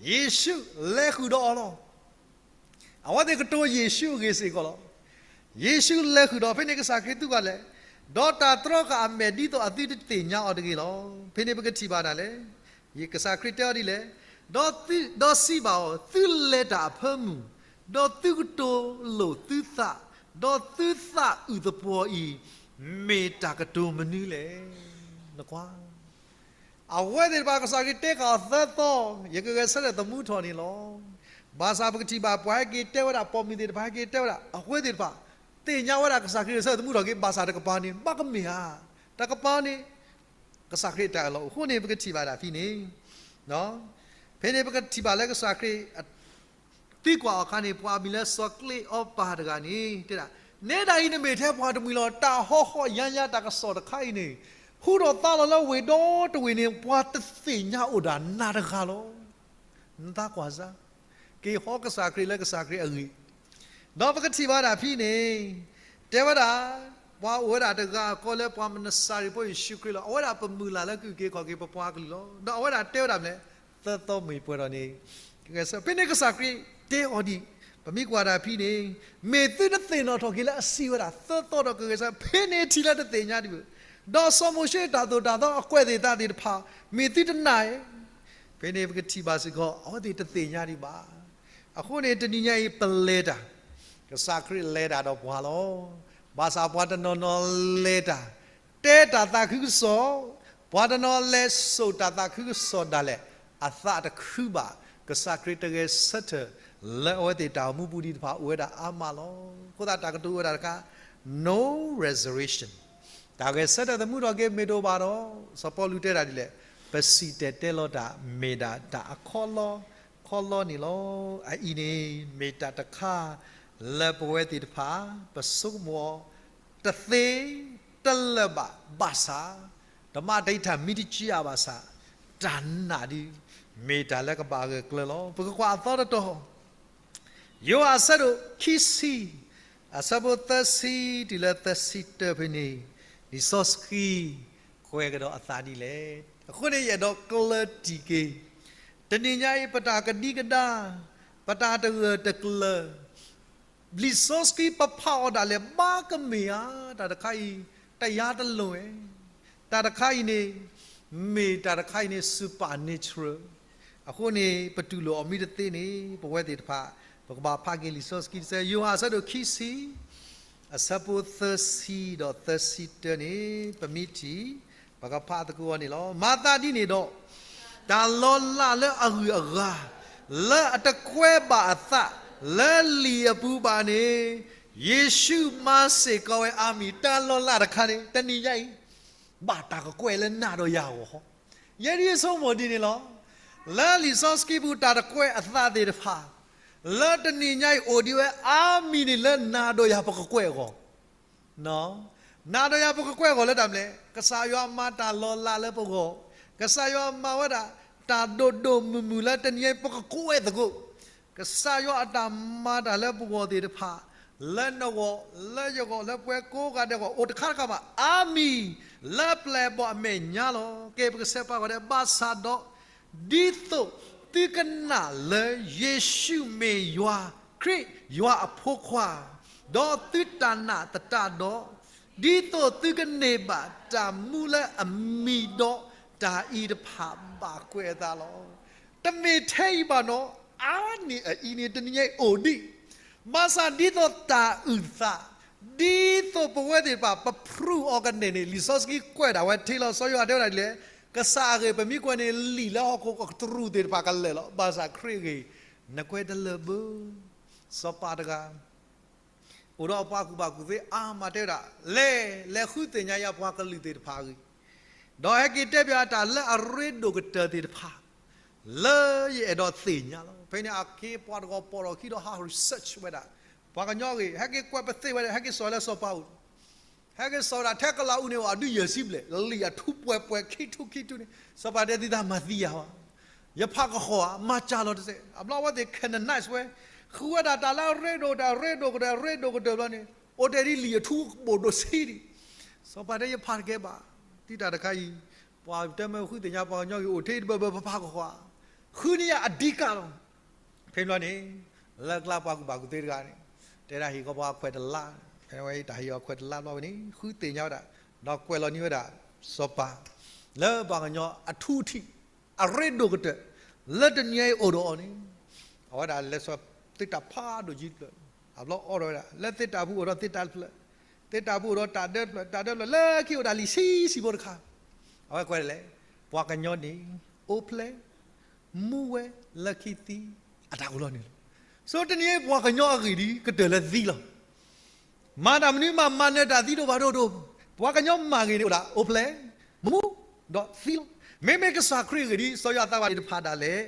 ၤ. ယ့ၣ်ၡူးလဲၤဃုာ်ဒီးအီၤလီၤ. အဝဲသ့ၣ်ကတိၤယ့ၣ်ၡူးအဂ့ၢ်စ့ၢ်ကီးလီၤ. ယ့ၣ်ၡူးလဲၤဃုာ်ဒီး ဖဲန့ၣ်ကစၢ်ခရံာ်သံကွၢ်လဲၣ်, ဒီးတၢ်တြီဃာ်အမဲာ်ဒ်သိးအသုတသ့ၣ်ညါအီၤတဂ့ၤလီၤ. ဖဲန့ၣ်ပကထံၣ်ဘၣ်ဒၣ်လဲာ်, ကစၢ်ခရံာ်တဲအီၤဒ်လဲၣ်, ဒီးသု, ဒီးစံးဘၣ်အီၤ, သုလဲၤတၢ်အဖၢမုၢ်, ဒီးသုကတိၤလိာ်သုသး, ဒီးသုသးအုၣ်သပှီၤအံၤ မ့ၢ်တၢ်ကတိၤမနုၤလဲၣ်. နကွၢ်, အဝဲသ့ၣ်တဖၣ်ကစၢ်ခရံာ်တဲဃာ်အီၤသၢသီ, ယကဂဲၤဆၢထၢၣ်သမူထီၣ်န့ၣ်လီၤ. ဘၣ်ဆၣ်ပကထံၣ်ဘၣ်ပှၤဟဲက့ၤတဲဝဲဒၣ် ပိာ်မုၣ်သ့ၣ်တဖၣ်ဟဲက့ၤတဲဝဲဒၣ် အဝဲသ့ၣ်တဖၣ် သ့ၣ်ညါဝဲဒၣ်ကစၢ်ခရံာ်ဂဲၤဆၢထၢၣ်သမူထီၣ်က့ၤ ဘၣ်ဆၣ်တကပၤန့ၣ် ဘၣ်ကမ့ၢ်ဧါ, တကပၤန့ၣ် ကစၢ်ခရံာ်အတၢ်အၢၣ်လီၤအိၣ်. အဃိန့ၣ် ပကထံၣ်ဘၣ်ဒၣ်ဖဲန့ၣ်, ဖဲန့ၣ်ပကထံၣ်ဘၣ်လၢကစၢ်ခရံာ် သံကွၢ်အီၤအခါန့ၣ် ပှၤအမံၤလၢစီၤကျ့အီပၤတဂၤန့ၣ် တဲဒၣ်, နဲဒၣ်အံၤနမ့ၢ်ထဲပှၤတမှံၤလီၤ. တၢ်ဟီၣ်ဟီၣ်ယါယါတၢ်ကစီၣ်တခါအံၤန့ၣ် ဟူထီၣ်သါလီၤလၢဝ့ၢ်ဒီတဝ့ၢ်န့ၣ် ပှၤတသ့ၣ်ညါအိၣ်ဒၣ်နၤတဂၤလီၤ. နသးကွၢ်စၢ်, က့ၤဟီကစၢ်ခရံာ်လၢကစၢ်ခရံာ်အဂ့ၢ် ဒီးပကထံၣ်ဘၣ်ဒၣ်ဖဲန့ၣ် တဲဝဲဒၣ်, ပှၤအိၣ်ဝဲဒၣ်တဂၤအကိးလၢပှၤနစၤရ့းဖိယ့ၣ်ၡူးခရံာ်လီၤ. အဝဲဒၣ်ပမုၢ်လၢ်လၢကအုၣ်က့ၤခီၣ်က့ၤပပှၤကလုာ်လီၤ. ဒီးအဝဲဒၣ်တဲဝဲဒၣ်မနုၤလဲၣ်, သၢသီမ့ၢ်ပှဲၤထီၣ်န့ၣ်, ဖဲန့ၣ်ကစၢ်ခရံာ်တဲအီၤဒံး, ပမ့ၢ်ကွၢ်ဒၣ်ဖဲန့ၣ်, မ့ၢ်သုတသ့ၣ်နီၣ်ထီၣ်က့ၤလၢအစံးဝဲဒၣ် သၢသီဒီးကဂဲၤဆၢထၢၣ်, ဖဲန့ၣ်ထံၣ်လၢတသ့ၣ်ညါဒံးဘၣ်, ဒီးစီၤမိၤၡ့တၢ်သိၣ်တၢ်သီအကွဲးသ့ၣ်သးသ့ၣ်တဖၣ် မ့ၢ်သုတနာ်ဧါ. ဖဲန့ၣ်ပကထံၣ်ဘၣ်စ့ၢ်ကီး အဝဲသ့ၣ်တသ့ၣ်ညါဒံးဘၣ်. အဃိန့ၣ် တနံၤညါအံၤပလဲၤတၢ်, ကစၢ်ခရံာ်လဲၤတၢ်ဒီးပှၤလီၤ. ဘၣ်ဆၣ်ပှၤတနီၤနီၤလဲၤတၢ်, တဲတၢ်သးခုကစီၣ်, ပှၤတနီၤလဲၤစိာ်တၢ်သးခုကစီၣ်ဒၣ်လဲာ်, အသးတခုဘၣ်, ကစၢ်ခရံာ်တဂဲၤဆၢထၢၣ်လၢအဝဲသ့ၣ်တၢ်အိၣ်မူပူၤဒံးတဖၣ်အိၣ်ဝဲဒၣ်အါမးလီၤ. အဃိသတးတၢ်ကတိၤဝဲဒၣ်တခါ, no resurrection, တၢ်ဂဲၤဆၢထၢၣ်သမူထီၣ်က့ၤမ့ၢ်တအိၣ်ဘၣ်ဒီး, စီၤပီလူးတဲဒၣ်ဒ်လဲၣ်, ပစံၣ်တဲၤတဲလီၤတၢ် မ့ၢ်ဒၣ်တၢ်အခီလီခီလီန့ၣ်လီၤ. အအံၤန့ၣ် မ့ၢ်တၢ်တခါလၢပဝဲသ့ၣ်တဖၣ် ပဆိကမိၣ်အီၤ တသ့တလၢာ်ဘၣ်, ဘၣ်ဆၣ် တမ့ၢ်တၢ်အံၤတၢ်မံတကံအါဘၣ်ဆၣ်, တၢ်နာ်ဒ် မ့ၢ်တၢ်လၢကဘၣ်ဂၢၢ်ကျၢၤလီၤ. ပကကွၢ်အသီတတီၤ ယိၤဟၣ်အဆၢဒိၣ်ခံဆံ, အဆၢဖိသၢဆံတုၤလၢသၢဆံတၢဖဲန့ၣ်, လံာ်စီဆှံကွဲးကဒီးအသးဒ်လဲၣ်. အဃိန့ၣ် ယအဲၣ်ဒိးကျၢၢ်တံၢ်က့ၤ, တနံၤညါအံၤ ပတၢ်ကဒံကဒါ, ပတၢ်တဂၢၢ်တကျၢၤ လံာ်စီဆှံပဖးအီၤဒၣ်လဲာ်ဘၣ်ကမ့ၢ်ဧါ, တၢ်တခါအံၤ တယါတလိၤဝဲ, တၢ်တခါအံၤန့ၣ် မ့ၢ်တၢ်တခါအံၤန့ၣ် supernatural, အဃိန့ၣ် ပတူၢ်လိာ်အီၤမ့ၢ်တသ့န့ၣ် ပဝဲသ့ၣ်တဖၣ် ပကဘၣ်ဖးက့ၤလံာ်စီဆှံတဆၢ, ယိၤဟၣ်အဆၢဒိၣ်ခံဆံ, အဆၢဖိသၢဆံဒီးသၢဆံတၢန့ၣ် ပမ့ၢ်ထံၣ် ပကဖးသကိးအီၤန့ၣ်လီၤ. မၤသးဒ်န့ၣ်ဒီး တၢ်လီၤလးလၢအဂုၤအဂၤ လၢအတကွဲးဘၣ်အသး လၢလံာ်အပူၤဘၣ်န့ၣ်, ယ့ၣ်ၡူးမၤစ့ၢ်ကီးဝဲအါမံၤ, တၢ်လီၤလးတခါန့ၣ် တနံၤညါအံၤ ဘၣ်တၢ်ကကွဲးလၢနၤဒီးယၤအဂီၢ်, ယဲဒၣ်ယဆိကမိၣ်ဒ်န့ၣ်လီၤ. လၢလံာ်စီဆှံပူၤတၢ်တကွဲးအသးသ့ၣ်တဖၣ် လၢတနံၤညါအံၤအိၣ်ဒံးဝဲအါမံၤန့ၣ် လၢနၤဒီးယၤပကကွဲးအဂီၢ် နၤဒီးယၤပကကွဲးအဂီၢ်လၢတၢ်မနုၤလဲၣ်, ကစၢ်ယွၤမၤတၢ်လီၤလးလၢပဂီၢ်, ကစၢ်ယွၤမၤဝဲဒၣ် တၢ်ဒိၣ်ဒိၣ်မုၢ်မုၢ်လၢတနံၤညါအံၤ ပကကွဲးသကိး, ကစၢ်ယွၤအတၢ်မၤတၢ်လၢပဂီၢ်သ့ၣ်တဖၣ်, လၢနဂီၢ်, လၢယဂီၢ်, လၢပှၤကိးဂၤဒဲးအဂီၢ် အိၣ်တခါတခါဘၣ်, အါမံၤ လၢပျဲၢ်ဘီၣ်အမဲာ်ညါလီၤ. ကဲ ပကဆဲးပာ်ကီးဒဲး ဘၣ်ဆၣ်ဒီး ဒ်သိးသုကနာ်လၢယ့ၣ်ၡူးမ့ၢ်ယွၤ, ခရံာ်ယွၤအဖိခွါ, ဒီးသုတၢ်နာ်သတးဒီး, ဒ်သိးသုကန့ၢ်ဘၣ်တၢ်မူလၢအမံၤဒီး, တၢ်အံၤတဖၣ်ဘၣ်ကွဲးအသးလီၤ. တမ့ၢ်ထဲအံၤဘၣ်နီၤ, အါန့ၢ်အအံၤန့ၣ် တနံၤညါအံၤအိၣ်ဒံး, ဘၣ်ဆၣ်ဒ်သိးတၢ်အုၣ်သး, ဒ်သိးပဝဲသ့ၣ်တဖၣ် ပ prove အီၤကန့ၢ်န့ၣ် လံာ်စီဆှံကွဲးဒၣ်ဝဲ ထဲလီၤ စီၤယိၤဟၣ်တဲဝဲဒၣ်ဒ်လဲၣ်, ကစၢ်အဂ့ၢ် ပမ့ၢ်ကွၢ်န့ၣ် လံာ်လၢဟီၣ်ခိၣ်ကတြူၢ်သ့ၣ်တဖၣ်ကလဲာ်လီၤ, ဘၣ်ဆၣ်ခရံာ်အဂ့ၢ် နကွဲးတလၢာ်ဘၣ်. စီၤပၤတဂၤ အိၣ်ဒီးအပှၤကူၣ်ဘၣ်ကူၣ်သ့အါမးတဲဝဲဒၣ်, လဲၤ, လဲၤဃုသ့ၣ်ညါယၤပှၤကလုာ်သ့ၣ်တဖၣ်အဂ့ၢ်, ဒီးဟဲက့ၤတဲပၠးတၢ်လၢအရ့ဒိၣ်ကတၢၢ်သ့ၣ်တဖၣ်, လၢယအဲၣ်ဒိးသ့ၣ်ညါလီၤ. ဖဲန့ၣ်အခ့အပှၤတဂၤပိာ်ထီၣ်ခံဒီးဟး research ဝဲဒၣ်, ပှၤကညီဂ့ၢ်, ဟဲက့ၤကွဲးပသ့ၣ်ဝဲဒၣ်, ဟဲက့ၤစိာ်လၢစီၤပၤအိၣ် ဟဲက့ၤစိာ်ဝဲဒၣ်ထဲကလးအူန့ၣ် အဒုယဲၢ်ဆံဘျဲၣ်, လံာ်အထူပှဲၤပှဲၤ ခံထူခံထူန့ၣ်, စီၤပၤတဲသုသးမၤသံယၤဘၣ်, ယဖးကဃီၤဧါ, မၤစၢ်လီၤတစဲး, အဘျီအဝဲသ့ၣ် canonize ဝဲ, ဃုဝဲဒၣ်တၢ်လၢအရ့ဒိၣ်တၢ် အရ့ဒိၣ်ကတၢၢ် အရ့ဒိၣ်ကတၢၢ်ဘျီန့ၣ် အိၣ်တဲဒ်လံာ်အထူအဘိၣ်ဒိၣ်ဆံးဒံး, စီၤပၤတဲယဖးတကဲဘၣ်, ဒ်တၢ်တခါအံၤ, ပှၤတဲမ့ၢ်ဃုသ့ၣ်ညါပှၤကညီဂ့ၢ်အိၣ်ထဲတဘၢဘၢ ပဖးကဃီၤဧါ, ဃုန့ၢ်ယၤအဒံးကၢ်လီၤ. ဖဲဘျီန့ၣ် လၢကျါပှၤကူၣ်ဘၣ်ကူၣ်သ့တဂၤန့ၣ် တဲဒၣ်ဟ့ၣ်ကီးပှၤခွဲးတလါ, ဖဲဝဲတၢ်ဟ့ၣ်အီၤခွဲးတလါဘျီဝဲန့ၣ် ဃုသ့ၣ်ညါဝဲဒၣ်, ဒီးကွဲးလီၤန့ၢ်ဝဲဒၣ်စီၤပၤ လၢပှၤကညီအထူအထံး အရ့ဒိၣ်ကတၢၢ် လၢတနံၤအံၤအိၣ်ဒီးအီၤန့ၣ်, အဝဲဒၣ်လဲၤစိာ်သုးတၢ်ဖးဒိၣ်ကံတဖျၢၣ်, တဘျီအိးထီၣ်ဝဲဒၣ် လၢသ့ၣ်တၢ်ပူၤအိၣ်ဒီးသ့ၣ်တၢ်တဖျၢၣ်, သ့ၣ်တၢ်ပူၤအိၣ်ဒီးတၢ်ဒၢတဖျၢၣ်, တၢ်ဒၢတဖျၢၣ်လၢခံအိၣ်ဒၣ်လံာ်ဆံးဆံးဖိတခါ, အဝဲကွဲးဒ်လဲၣ်, ပှၤကညီန့ၣ် အိၣ်ဖျဲၣ်, မူဝဲလၢခံသံအတၢ်အိၣ်လီၤန့ၣ်လီၤ. ဆိတနံၤအံၤ ပှၤကညီအဂ့ၢ်ဒ်ကတၢၢ်လၢသံလီၤ. မၤတၢ်မနုၤမး မၤနၢၤတၢ်သံဒိၣ်ဘၣ်ဒိၣ်ဒိၣ်, ပှၤကညီမၤဂ့ၤန့ၣ်အိၣ်ဒၣ် အိၣ်ဖျဲၣ်, မူ, ဒီးသံလီၤ. မ့မ့ၢ်ကစၢ်ခရံာ်အဂ့ၢ်ဒ် စီၤယိၤဟၣ်သးဝးသ့ၣ်တဖၣ်ဒၣ်လဲာ်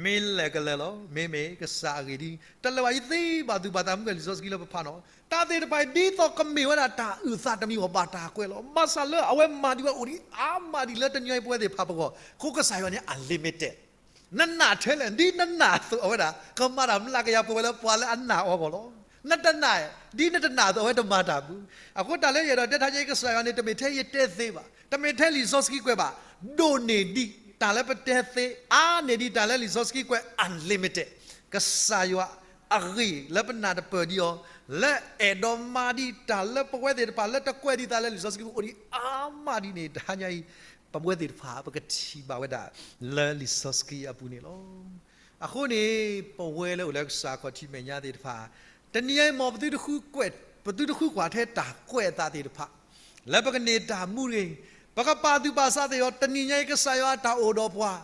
မ့ၢ်လဲၤကလၢာ်လီၤ. မ့မ့ၢ်ကစၢ်အဂ့ၢ်ဒ် တလၢာ်ဘၣ်အံၤသ့ဘၣ်သူၣ်ဘၣ်သးမုၢ်ကဲလံာ်စီဆှံလၢပဖးနီၤ, တၢ်သ့ၣ်တဖၣ်အံၤ ဒ်သိးကမ့ၢ်ဝဲဒၣ်တၢ်အုၣ်သးတမံၤအဂီၢ် ဘၣ်တၢ်ကွဲးလီၤ. ဘၣ်ဆၣ်လၢအဝဲမၤဒံးဝဲအိၣ်ဒံးအါမးဒံးလၢတနံၤအံၤပဝဲသ့ၣ်တဖၣ်ပဂီၢ်, အဃိကစၢ်ယွၤန့ၣ် unlimited, နနာ်ထဲလဲၣ် ဒ်နနာ်အသိးအဝဲဒၣ် ကမၤတၢ်မျးကယၤပဝဲလၢပှၤလၢအနာ်အီၤအဂီၢ်လီၤ. နတနာ်, ဒ်နတနာ်အသိးအဝဲတမၤတၢ်ဘၣ်. အဃိတၢ်လၢယအဲၣ်ဒိးတဲထါညါအံၤ ကစၢ်ယွၤန့ၣ် တမ့ၢ်ထဲယတဲသ့ဘၣ်, တမ့ၢ်ထဲလံာ်စီဆှံကွဲးဘၣ်, ဒိၣ်န့ၢ်ဒံးတၢ်လၢပတဲသ့, အါန့ၢ်ဒံးတၢ်လၢလံာ်စီဆှံကွဲး unlimited, ကစၢ်ယွၤအဂ့ၢ်လၢပနၢ်တပၢၢ်ဒံးအီၤ, လၢအဲၣ်ဒိးမၤဒံးတၢ်လၢပဝဲသ့ၣ်တဖၣ်လၢတကွဲးဒံးသးလၢလံာ်စီဆှံပူၤအိၣ်ဒံးအါမးဒ်န့ၣ် တဟါညါအံၤ ပဝဲသ့ၣ်တဖၣ် ပကထံၣ်ဘၣ်ဝဲဒၣ် လၢလံာ်စီဆှံအပူၤန့ၣ်လီၤ. အဃိန့ၣ် ပဝဲလၢအိၣ်လၢကစၢ်ခီၣ်ထံးမဲာ်ညါသ့ၣ်တဖၣ်, တနံၤအံၤမ်ပသုတဃုကွၢ်, ပသုတဃုကွၢ်ထဲတၢ်ကွဲးအသးသ့ၣ်တဖၣ်, လၢပကန့ၢ်တၢ်မူတဂ့ၤ, ပကပာ်သူၣ်ပာ်သးသ့ၣ်ဒီး တနံၤညါအံၤ ကစၢ်ယွၤအတၢ်အိၣ်ဒီးပှၤ,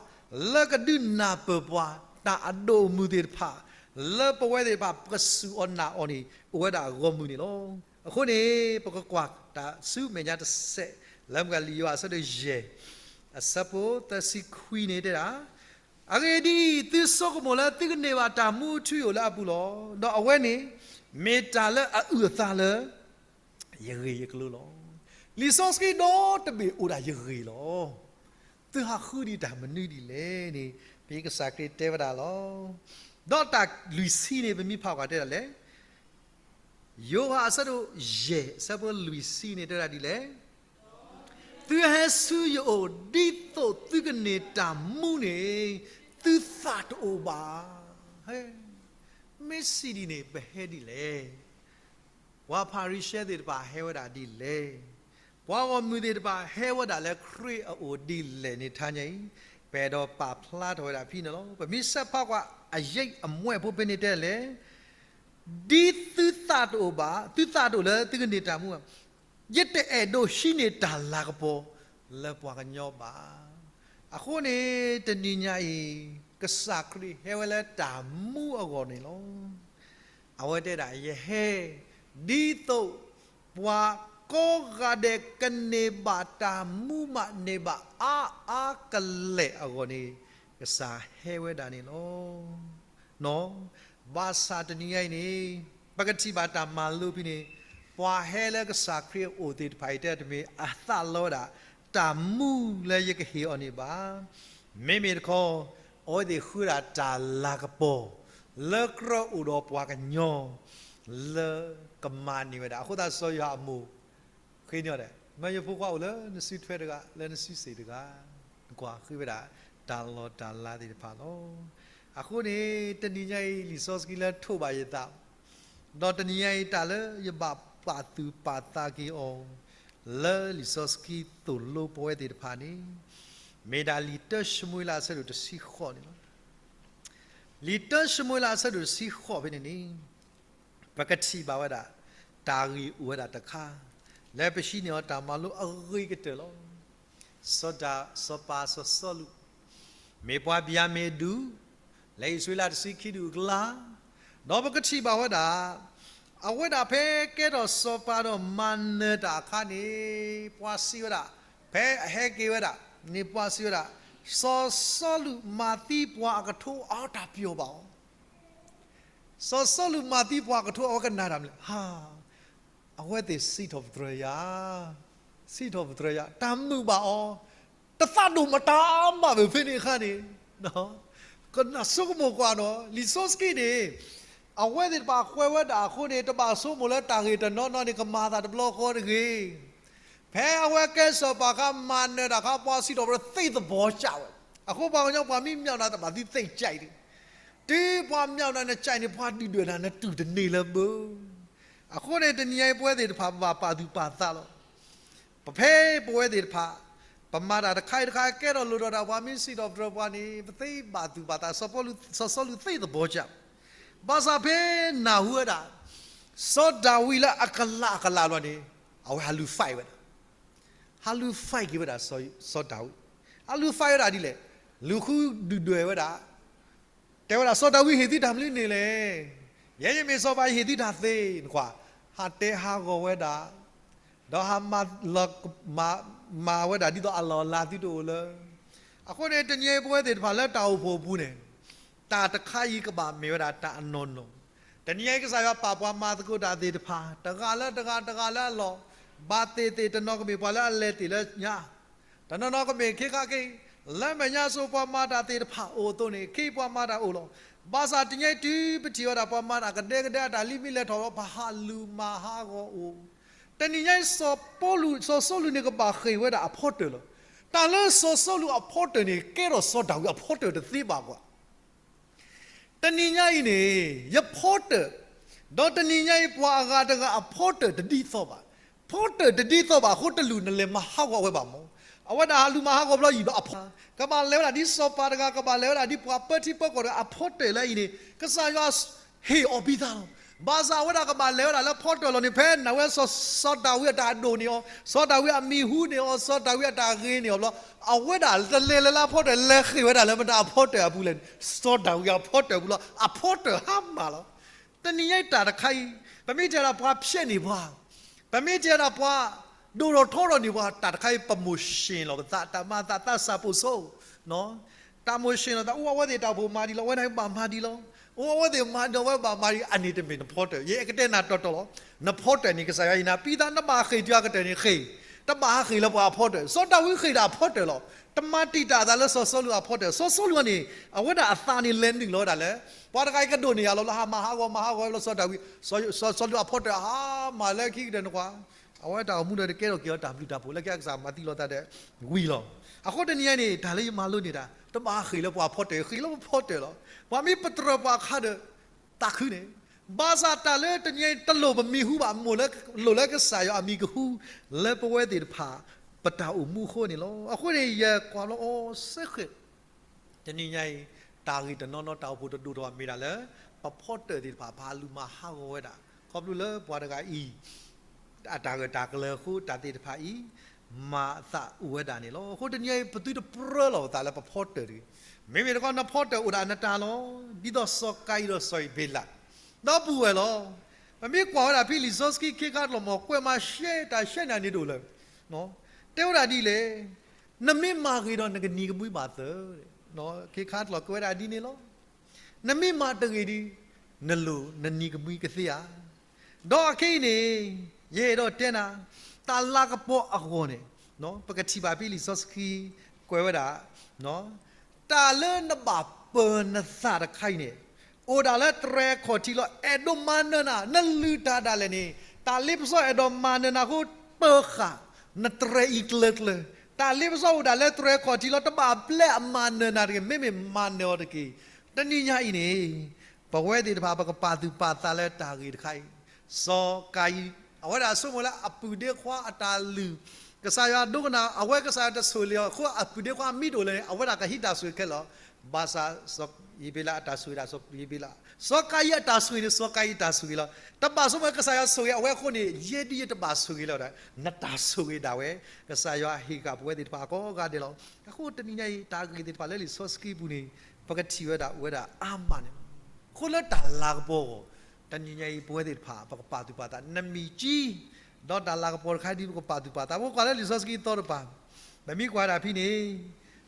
လၢကဒုးနၢ်ပၢၢ်ပှၤ, တၢ်အဒိၣ်အမုၢ်သ့ၣ်တဖၣ်, လၢပဝဲသ့ၣ်တဖၣ် ပကစူၢ်အီၤနာ်အီၤန့ၣ် အိၣ်ဝဲဒၣ်အဂီၢ်မုၢ်န့ၣ်လီၤ. အဃိန့ၣ် ပကကွၢ်တၢ်ဆူမဲာ်ညါတစဲး, လၢမုၢ်ဂၤလံာ်ယိၤဟၣ်အဆၢဒိၣ်ယဲၢ်, အဆၢဖိသၢဆံခွံန့ၣ်တဲဒၣ်, အဂ့ၢ်ဒ်အံၤ, သုဆိကမိၣ်လၢသုကန့ၢ်ဘၣ်တၢ်မူအထူအယိာ်လၢအပူၤလီၤ. ဒီးအဝဲန့ၣ် မ့ၢ်တၢ်လၢအအုၣ်အသးလၢ ယဂ့ၢ်ယကျိၤလီၤ. လံာ်စီဆှံဒီတဘ့ၣ်အိၣ်ဒၣ်ယဂ့ၢ်လီၤ. သုဟးဃုဒံးတၢ်မနုၤဒ်လဲၣ်န့ၣ် ပကစၢ်ခရံာ်တဲဝဲဒၣ်လီၤ. ဒီးတၢ်လွံၢ်ဆံန့ၣ် ပမ့ၢ်ဖးကွၢ်တဲဒၣ်လဲၣ်, ယိၤဟၣ်အဆၢဒိၣ်ယဲၢ် အဆၢဖိလွံၢ်ဆံန့ၣ် တဲဒၣ်ဒ်လဲၣ်, သုဟဲဆူယအိၣ် ဒ်သိးသုကန့ၢ်တၢ်မူန့ၣ် သုသးတအိ�်ဘၣ်. ဟဲ, မ့ၢ်စံးဒ်န့ၣ် ပဟဲဒ်လဲၣ်. ပှၤဖၤရံၤၡဲသ့ၣ်တဖၣ်ဟဲဝဲဒၣ်ဒ်လဲၣ်. ပှၤဂီၢ်မုၢ်သ့ၣ်တဖၣ်ဟဲဝဲဒၣ်လၢခရံာ်အအိၣ်ဒ်လဲၣ်န့ၣ် တဟါညါအံၤ ပအဲၣ်ဒိးပာ်ဖျါထီၣ်ဝဲဒၣ်ဖဲန့ၣ်လီၤ. ပမ့ၢ်ဆဲးဖးကွၢ်အယိပ်အမွဲဖိဖဲန့ၣ်တဲလဲၣ်, ဒ်သုသးတအိၣ်ဘၣ်, သုသးတအိၣ်လၢသုကန့ၢ်တၢ်မူဘၣ်, ယတအဲၣ်ဒိးဟံးန့ၢ်တၢ်လၤကပီၤလၢပှၤကညီဘၣ်. အဃိန့ၣ် တနံၤညါအံၤ ကစၢ်ခရံာ်ဟဲဝဲလၢတၢ်မူအဂီၢ်န့ၣ်လီၤ. အဝဲတဲဒၣ် ယဟဲ ဒ်သိးပှၤကိးဂၤဒဲး ကန့ၢ်ဘၣ်တၢ်မူမး န့ၢ်ဘၣ်အါအါကလဲာ်အဂီၢ်န့ၣ် ကစၢ်ဟဲဝဲဒၣ်န့ၣ်လီၤ. နီၤ, ဘၣ်ဆၣ်တနံၤညါအံၤန့ၣ် ပကထံၣ်ဘၣ်တၢ်မၤလိဖဲန့ၣ်, ပှၤဟဲလၢကစၢ်ခရံာ်အအိၣ်သ့ၣ်တဖၣ်အံၤ တဲတမ့ၢ်အသးလီဝဲဒၣ် တၢ်မူလၢယကဟ့ၣ်အီၤန့ၣ်ဘၣ်. မ့မ့ၢ်တခီ အဝဲသ့ၣ်ဃုဒၣ်တၢ်လၤကပီၤ လၢကြၢးအိၣ်ဒီးပှၤကညီ လၢကမၤန့ၢ်ဝဲဒၣ်. အဃိသတးစီၤယိၤဟၣ်အမိၢ် ဃ့န့ၢ်အီၤဒၣ်, မၢယဖိခွါအိၣ်လၢနစုထွဲတဂၤ, လၢနစုစ့ၣ်တဂၤ, နကွၢ်ဃ့ဝဲဒၣ် တၢ်လီၢ်တၢ်လၤသ့ၣ်တဖၣ်လီၤ. အဃိန့ၣ် တနံၤညါအံၤ လံာ်စီဆှံလၢထိးဘၣ်ယသး, ဒီးတနံၤညါအံၤ တၢ်လၢယဘၣ်ပာ်သူၣ်ပာ်သးက့ၤအီၤ လၢလံာ်စီဆှံသိၣ်လိပဝဲသ့ၣ်တဖၣ်န့ၣ် မ့ၢ်ဒၣ်လံာ်တၢၡမူၤအ့လးအဆၢဒိၣ်တဆံဃိးန့ၣ်လီၤ. လံာ်တၢၡမူၤအ့လးအဆၢဒိၣ်တဆံဃိးဖဲန့ၣ်န့ၣ် ပကထံၣ်ဘၣ်ဝဲဒၣ် တၢ်ဂ့ၢ်အိၣ်ဝဲဒၣ်တခါ လၢပဟံးန့ၢ်အီၤတၢ်မၤလိအဂ့ၤကတၢၢ်လီၤ. စီၤဒၤ, စီၤပၤစီၤစီလူး မ့ၢ်ပှၤဘံၣ်ယၤမံၣ်အဒူၣ်, လၢအံၣ်စရ့လးတဆံခံဒူၣ်အကျါ, ဒီးပကထံၣ်ဘၣ်ဝဲဒၣ် အဝဲဒၣ်ဖဲကဲထီၣ်စီၤပၤဒီးမၤနၢၤတၢ်အခါန့ၣ် ပှၤစံးဝဲဒၣ်, ဖဲအဟဲက့ၤဝဲဒၣ်န့ၣ် ပှၤစံးဝဲဒၣ်, စီၤစီလူးမၤသံပှၤအကထိအီၤတၢ်ပျီၢ်ဘၣ်အီၤ စီၤစီလူးမၤသံပှၤကထိ အဝဲကနၣ်တၢ်မနုၤလဲၣ်. ဟါ, အဝဲသ့ၣ်စံးထီၣ်ပတြၢၤယၤ, စံးထီၣ်ပတြၢၤယၤ, တၢ်မုာ်ဘၣ်အီၤ, တသးဒိၣ်မတၤမးဘၣ်ဖဲန့ၣ်အခါန့ၣ်, ကနၣ်ဆိကမိၣ်ကွၢ်နီၤ လံာ်စီဆှံန့ၣ် အဝဲသ့ၣ်တဖၣ်ကွဲးဝဲဒၣ်အဃိန့ၣ် တဘၣ်ဆိကမိၣ်လၢတၢ်ဂ့ၢ်တနီၤနီၤန့ၣ် ကမၤသးတဘျီဃီတဂ့ၤ. ဖဲအဝဲကဲစီၤပၤအခါ မၤနၢၤတၢ်အခါ ပှၤစံးထီၣ်ပတြၢၤသ့သဘီကၢ်ဝဲ. အဃိပှၤကညီ ပှၤမ့ၢ်မၠးနၤ တဘၣ်သုသ့ၣ်ကၠဲးဒံး, တုၤပှၤမၠးနၤနကၠဲးန့ၣ် ပှၤဒုၣ်ဒွဲၣ်နၤ နတူၢ်တန့ၢ်လၢၤဘၣ်. အဃိန့ၣ် တနံၤညါအံၤ ပဝဲသ့ၣ်တဖၣ်ဘၣ်ပာ်သူၣ်ပာ်သးလီၤ. ပဖဲပဝဲသ့ၣ်တဖၣ် ပမၤတၢ်တခါအံၤတခါ ကဲထီၣ်လိၣ်ထီၣ်တၢ် ပှၤမ့ၢ်စံးထီၣ်ပတြၢၤပှၤန့ၣ် ပသ့ဘၣ်သူၣ်ဘၣ်သး စီၤပီလူး စီၤစီလူးသ့သဘီကၢ်. ဘၣ်ဆၣ်ဖဲနၢ်ဟူဝဲဒၣ် စီၤဒၤဝံးလၢအကလးအကလးလီၤန့ၣ်, အဝဲဟးလူၤ fight ဝဲဒၣ်, ဟးလူၤ fight က့ၤဝဲဒၣ်စီၤ, စီၤဒၤဝံး, ဟးလူၤ fight ဝဲဒၣ်ဒ်လဲၣ်, လူၤဃုဒုၣ်ဒွဲၣ်ဝဲဒၣ်, တဲဝဲဒၣ် စီၤဒၤဝံး ဟ့ၣ်သုတၢ်မနုၤန့ၣ်လဲၣ်, ယဲယမ့ၢ်စီၤပၤ ယဟ့ၣ်သုတၢ်သ့, နကွၢ်, ဟးတဲဟးဂီၤဝဲဒၣ်, ဒီးဟးမၤလီၤ, မၤဝဲဒၣ်ဒ်သိးအလီၢ်အလၤသုတအိၣ်လၢ အဃိန့ၣ် တနံၤအံၤပဝဲသ့ၣ်တဖၣ်လၢတၢ်အိၣ်ဖှိၣ်အပူၤန့ၣ်, တၢ်တခါအံၤကဘၣ်မ့ၢ်ဝဲဒၣ်တၢ်အနီၢ်နီၢ်, တနံၤအံၤကစၢ်ယွၤပာ်ပှၤမၤသကိးတၢ်သ့ၣ်တဖၣ် တဂၤလၢတဂၤ တဂၤလၢအလီၢ်, ဘၣ်သ့ၣ်သ့ၣ်တနီၤကမ့ၢ်ပှၤလၢအလဲၤတ့ၢ်လၢညါ, တနီၤနီၤကမ့ၢ်ခ့ခါက့ၤ, လၢမဲာ်ညါစိၤပှၤမၤတၢ်သ့ၣ်တဖၣ်အိၣ်အသိးန့ၣ် ခ့ပှၤမၤတၢ်အိၣ်လီၤ. ဘၣ်ဆၣ်တနံၤအံၤတုၤပထံၣ်ဝဲဒၣ်ပှၤမၤတၢ်ကဒဲကဒဲအတၢ်လံမ့ၢ်လဲၤထီၣ်လီၤ ပဟးလူၤမၤဟးဂီၤအိၣ်, တနံၤညါအံၤစီၤပီလူး စီၤစီလူးန့ၣ်ကဘၣ်ဃ့ၢ်ဝဲဒၣ်အဖီတၢၢ်လီၤ. တၢ်လၢစီၤစီလူးအဖီတၢၢ်န့ၣ် ကဲထီၣ်စီၤဒၤဝံးအဖီတၢၢ်တသ့ဘၣ်ပှၤ တနံၤညါအံၤန့ၣ် ယဖီတၢၢ်, ဒီးတနံၤညါအံၤပှၤအဂၤတဂၤအဖီတၢၢ်တဒ်သိးဘၣ်, ဖီတၢၢ်တဒ်သိးဘၣ်အဃိတလူၢ်နလဲၤမၤဟးဂီၤဝဲဘၣ်မၢ်, အဝဲဒၣ်ဟးလူၤမၤဟးဂီၤဘျီယံာ်ဘျီအဖီ, ကဘၣ်လဲၤဝဲဒၣ်ဒ်စီၤပၤတဂၤ ကဘၣ်လဲၤဝဲဒၣ်ဒ်ပှၤပၢထံပၢကီၢ်တဂၤအဖီတၢၢ်လၢအံၤန့ၣ် ကစၢ်ယွၤ ဟ့ၣ်အီၤဘံသးလီၤ. ဘၣ်ဆၣ်အဝဲဒၣ်ကဘၣ်လဲၤဝဲဒၣ်လၢဖီတၢၢ်လီၤန့ၣ် ဖဲနဝဲစီၤ, စီၤဒၤဝံးအတၢ်ဒိၣ်န့ၢ်အီၤ, စီၤဒၤဝံးအမံၤဟူန့ၢ်အီၤ, စီၤဒၤဝံးအတၢ်ဂ့ၤန့ၢ်အီၤဘျီ, အဝဲဒၣ်တလဲၤလၢလၢအဖီတၢၢ် လဲၤဃ့ၢ်ဝဲဒၣ်လၢမတၤအဖီတၢၢ်အပူၤလဲၣ်န့ၣ်, စီၤဒၤဝံးအဖီတၢၢ်ပူၤလီၤ. အဖီတၢၢ်ဟါမၢ်လီၤ. တနံၤညါအံၤတၢ်တခါအံၤ, ပမ့ၢ်တဲဒၣ်ပှၤဖျဲးန့ၢ်ပှၤ, ပမ့ၢ်တဲဒၣ်ပှၤဒိၣ်ထီၣ်ထီထီၣ်န့ၢ်ပှၤ တၢ်တခါအံၤ ပမိၢ်ၡ့ၣ်လီၤပသး တၢ်မၤသးသးစၢ်ပိာ်ဆိ, တၢ်မိၢ်ၡ့ၣ်လီၤသး အိၣ်အဝဲသ့ၣ်တၢ်အိၣ်ဖှိၣ်မၤဒံးလီၤ ဝဲဒၣ်ဘၣ်မၤဒံးလီၤ, အိၣ်အဝဲသ့ၣ်မၤဒံးလီၤ ဝဲဘၣ်မၤဒံး အန့ၣ်တမ့ၢ်နဖီတၢၢ် ယအဲၣ်ကတဲနၤတီတီလီၤ. နဖီတၢၢ်န့ၣ် ကစၢ်ယွၤအံၤနၤ ပံသးနဘၣ်ဃ့ၢ်တၢ်ကတၢၢ်န့ၣ်ဃ့ၢ်, တဘၣ်ဟးဃ့ၢ်လၢပှၤအဖီတၢၢ်, စီၤဒၤဝံးဃ့ၢ်ဒၣ်အဖီတၢၢ်လီၤ. တမၤတံာ်တာ်အသးလၢစီၤစီလူးအဖီတၢၢ်, စီၤစီလူးန့ၣ် အဝဲဒၣ်အသးန့ၣ်လဲၤနုာ်လီၤဝဲဒၣ်လၢ ပှၤတဂၤအံၤကဒိၣ်န့ၢ်ယၤလီၤ လၢဟးမၤဟးဂီၤမၤဟးဂီၤလၢစီၤဒၤဝံး, စီၤစီလူးအဖီတၢၢ်ဟါမၢ်လၢခံကတၢၢ်နကွၢ်, အဝဲတၢ်အိၣ်မူဒီးတကဲထီၣ်က့ၤအီၤတၢ်ဘျုးတၢ်ဖှိၣ်လၢခံကစၢ်မၤသံလီၤသးဒီးဝံၤလီၤ. အဃိတနံၤညါအံၤန့ၣ် တၢ်လၢယမၤလိန့ၢ်တၢ် တဘၣ်ဃ့ၢ်လၢပှၤအဖီတၢၢ် ဃ့ၢ်လၢပဖီတၢၢ်, ပှၤမ့ၢ်ပတြၢၤပှၤအခါဒီး သးခုန့ၣ်, ဘၣ်ဆၣ်တၢ်လၢတနံၤညါအံၤ တလိၣ်ပမံၤဟူဘၣ် မိၢ်လၢ လိၣ်လၢကစၢ်ယွၤအမံၤကဟူ လၢပဝဲသ့ၣ်တဖၣ် ပတၢ်အိၣ်မူအဃိန့ၣ်လီၤ. အဃိန့ၣ် ယကွၢ်လီၤအီၤစ့ၢ်ကီး တနံၤညါအံၤ တၢ်ဂ့ၢ်တနီၤနီၤ တၢ်အိၣ်ဖှိၣ်တဒိၣ်ထီၣ်မ့ၢ်ဒၣ်လၢ ပဖီတၢၢ်သ့ၣ်တဖၣ် ပဟးလူၤမၤဟးဂီၤဝဲဒၣ် ခီဖျိလၢပှၤတဂၤအံၤ အတၢ်ဂၢၢ်တၢ်ကျၢၤအဃိ တၢ်သ့ၣ်တဖၣ်အံၤ မၤအသးအိၣ်ဝဲဒၣ်န့ၣ်လီၤ. အဃိတနံၤညါအံၤ ပသုတပြၢလီၤပသးလၢပဖီတၢၢ်တဂ့ၤ. မ့မ့ၢ်တခီ နဖီတၢၢ်အိၣ်ဒၣ်နတၢ်လီၤ. ဒ်သိးစီၤကၤယံၣ်ဒီးစီၤအ့းဘ့းလး ဒီပုၢ်ဝဲၢ်လီၤ. ပမ့ၢ်ကွၢ်ဝဲဒၣ်ဖဲလံာ်စီဆှံခ့ခါတလီၢ်မ့ၢ် ကွဲးမၤရှဲတၢ်ရှဲနၤန့ၣ်တအိၣ်လၢၤ တဲဝဲဒၣ်ဒ်လဲၣ်, နမ့ၢ်မၤဂ့ၤဒီးနကနံၤကမှံဘၣ်သၢ, ခ့ခါတလီၢ်ကွဲးဝဲဒၣ်ဒ်န့ၣ်လီၤ. နမ့ၢ်မၤတဂ့ၤဒီး နလိၣ်နနံၤကမှံကသ့ဧါ. ဒီးအခဲအံၤန့ၣ် ယအဲၣ်ဒိးတဲနၤ တၢ်လၤကပီၤအဂီၢ်န့ၣ် ပကထံၣ်ဘၣ်ဖဲလံာ်စီဆှံကွဲးဝဲဒၣ် တၢ်လၢနဘၣ်ပၢၤနသးတခါအံၤန့ၣ် အိၣ်ဒၣ်လၢတြဲၤခီၣ်ထံးလီၤ. အဲၣ်ဒိးမၤနၢၤနၤ နလုၢ်တၢ်ဒၣ်လဲာ်န့ၣ် တၢ်လ့ပစီအဲၣ်ဒိးမၤနၢၤနၤအဃိ ပၢၤဃာ်နတြဲၤအံၤကျၢၤကျၢၤ. တၢ်လ့ပစီအိၣ်ဒၣ်လၢတြဲၤခီၣ်ထံးလီၤ. တဘၣ်ဘျဲးအမၤနၢၤနၤတဂ့ၤ. မ့မ့ၢ်မၤနၢၤအီၤတက့ၢ်. တနံၤညါအံၤန့ၣ် ပဝဲသ့ၣ်တဖၣ် ပကပာ်သူၣ်ပာ်သးလၢတၢ်ဂ့ၢ်တခါအံၤ စီၤကၤယံၣ် အဝဲဒၣ်ဆိကမိၣ်လၢအပုၢ်ဒ့ခွါအတၢ်လုၢ် ကစၢ်ယွၤဒိကနၣ် အဝဲကစၢ်ယွၤတဆိၣ်ဂ့ၤအီၤအဃိ အပုၢ်ဒ့ခွါမ့ၢ်တအိၣ်လၢၤန့ၣ် အဝဲဒၣ်ကဟံးတၢ်ဆိၣ်ဂ့ၤခဲလၢာ်လီၤ. ဘၣ်ဆၣ်စီၤအ့းဘ့းလးအတၢ်ဆိၣ်ဂ့ၤဒၣ်စီၤအ့းဘ့းလး, စီၤကၤယံၣ်အတၢ်ဆိၣ်ဂ့ၤန့ၣ် စီၤကၤယံၣ်အတၢ်ဆိၣ်ဂ့ၤလီၤ. တဘၣ်ဆိကမိၣ်ကစၢ်ယွၤဆိၣ်ဂ့ၤအဝဲအဃိန့ၣ် ယဲဒ်ယတဘၣ်ဆိၣ်ဂ့ၤလၢၤဒီး နတၢ်ဆိၣ်ဂ့ၤဒၣ်ဝဲ ကစၢ်ယွၤဟ့ၣ်ဃာ်ပဝဲသ့ၣ်တဖၣ်အကိးဂၤဒဲးလီၤ. အဃိတနံၤညါအံၤ တၢ်ဂ့ၢ်သ့ၣ်တဖၣ်လၢလံာ်စီဆှံပူၤန့ၣ် ပကထံၣ်ဝဲဒၣ်အိၣ်ဝဲဒၣ်အါမးန့ၣ်လီၤ. အဃိလၢတၢ်လၤကပီၤအဂီၢ် တနံၤညါအံၤ ပဝဲသ့ၣ်တဖၣ် ပကပာ်သူၣ်ပာ်သး နမံၤကံ ဒီးတၢ်လၤကပီၤတခါဒ်ပကပာ်သူၣ်ပာ်သး ပကွၢ်လၢလံာ်စီဆှံသီတပၤ ပမ့ၢ်ကွၢ်ဒၣ်ဖဲန့ၣ်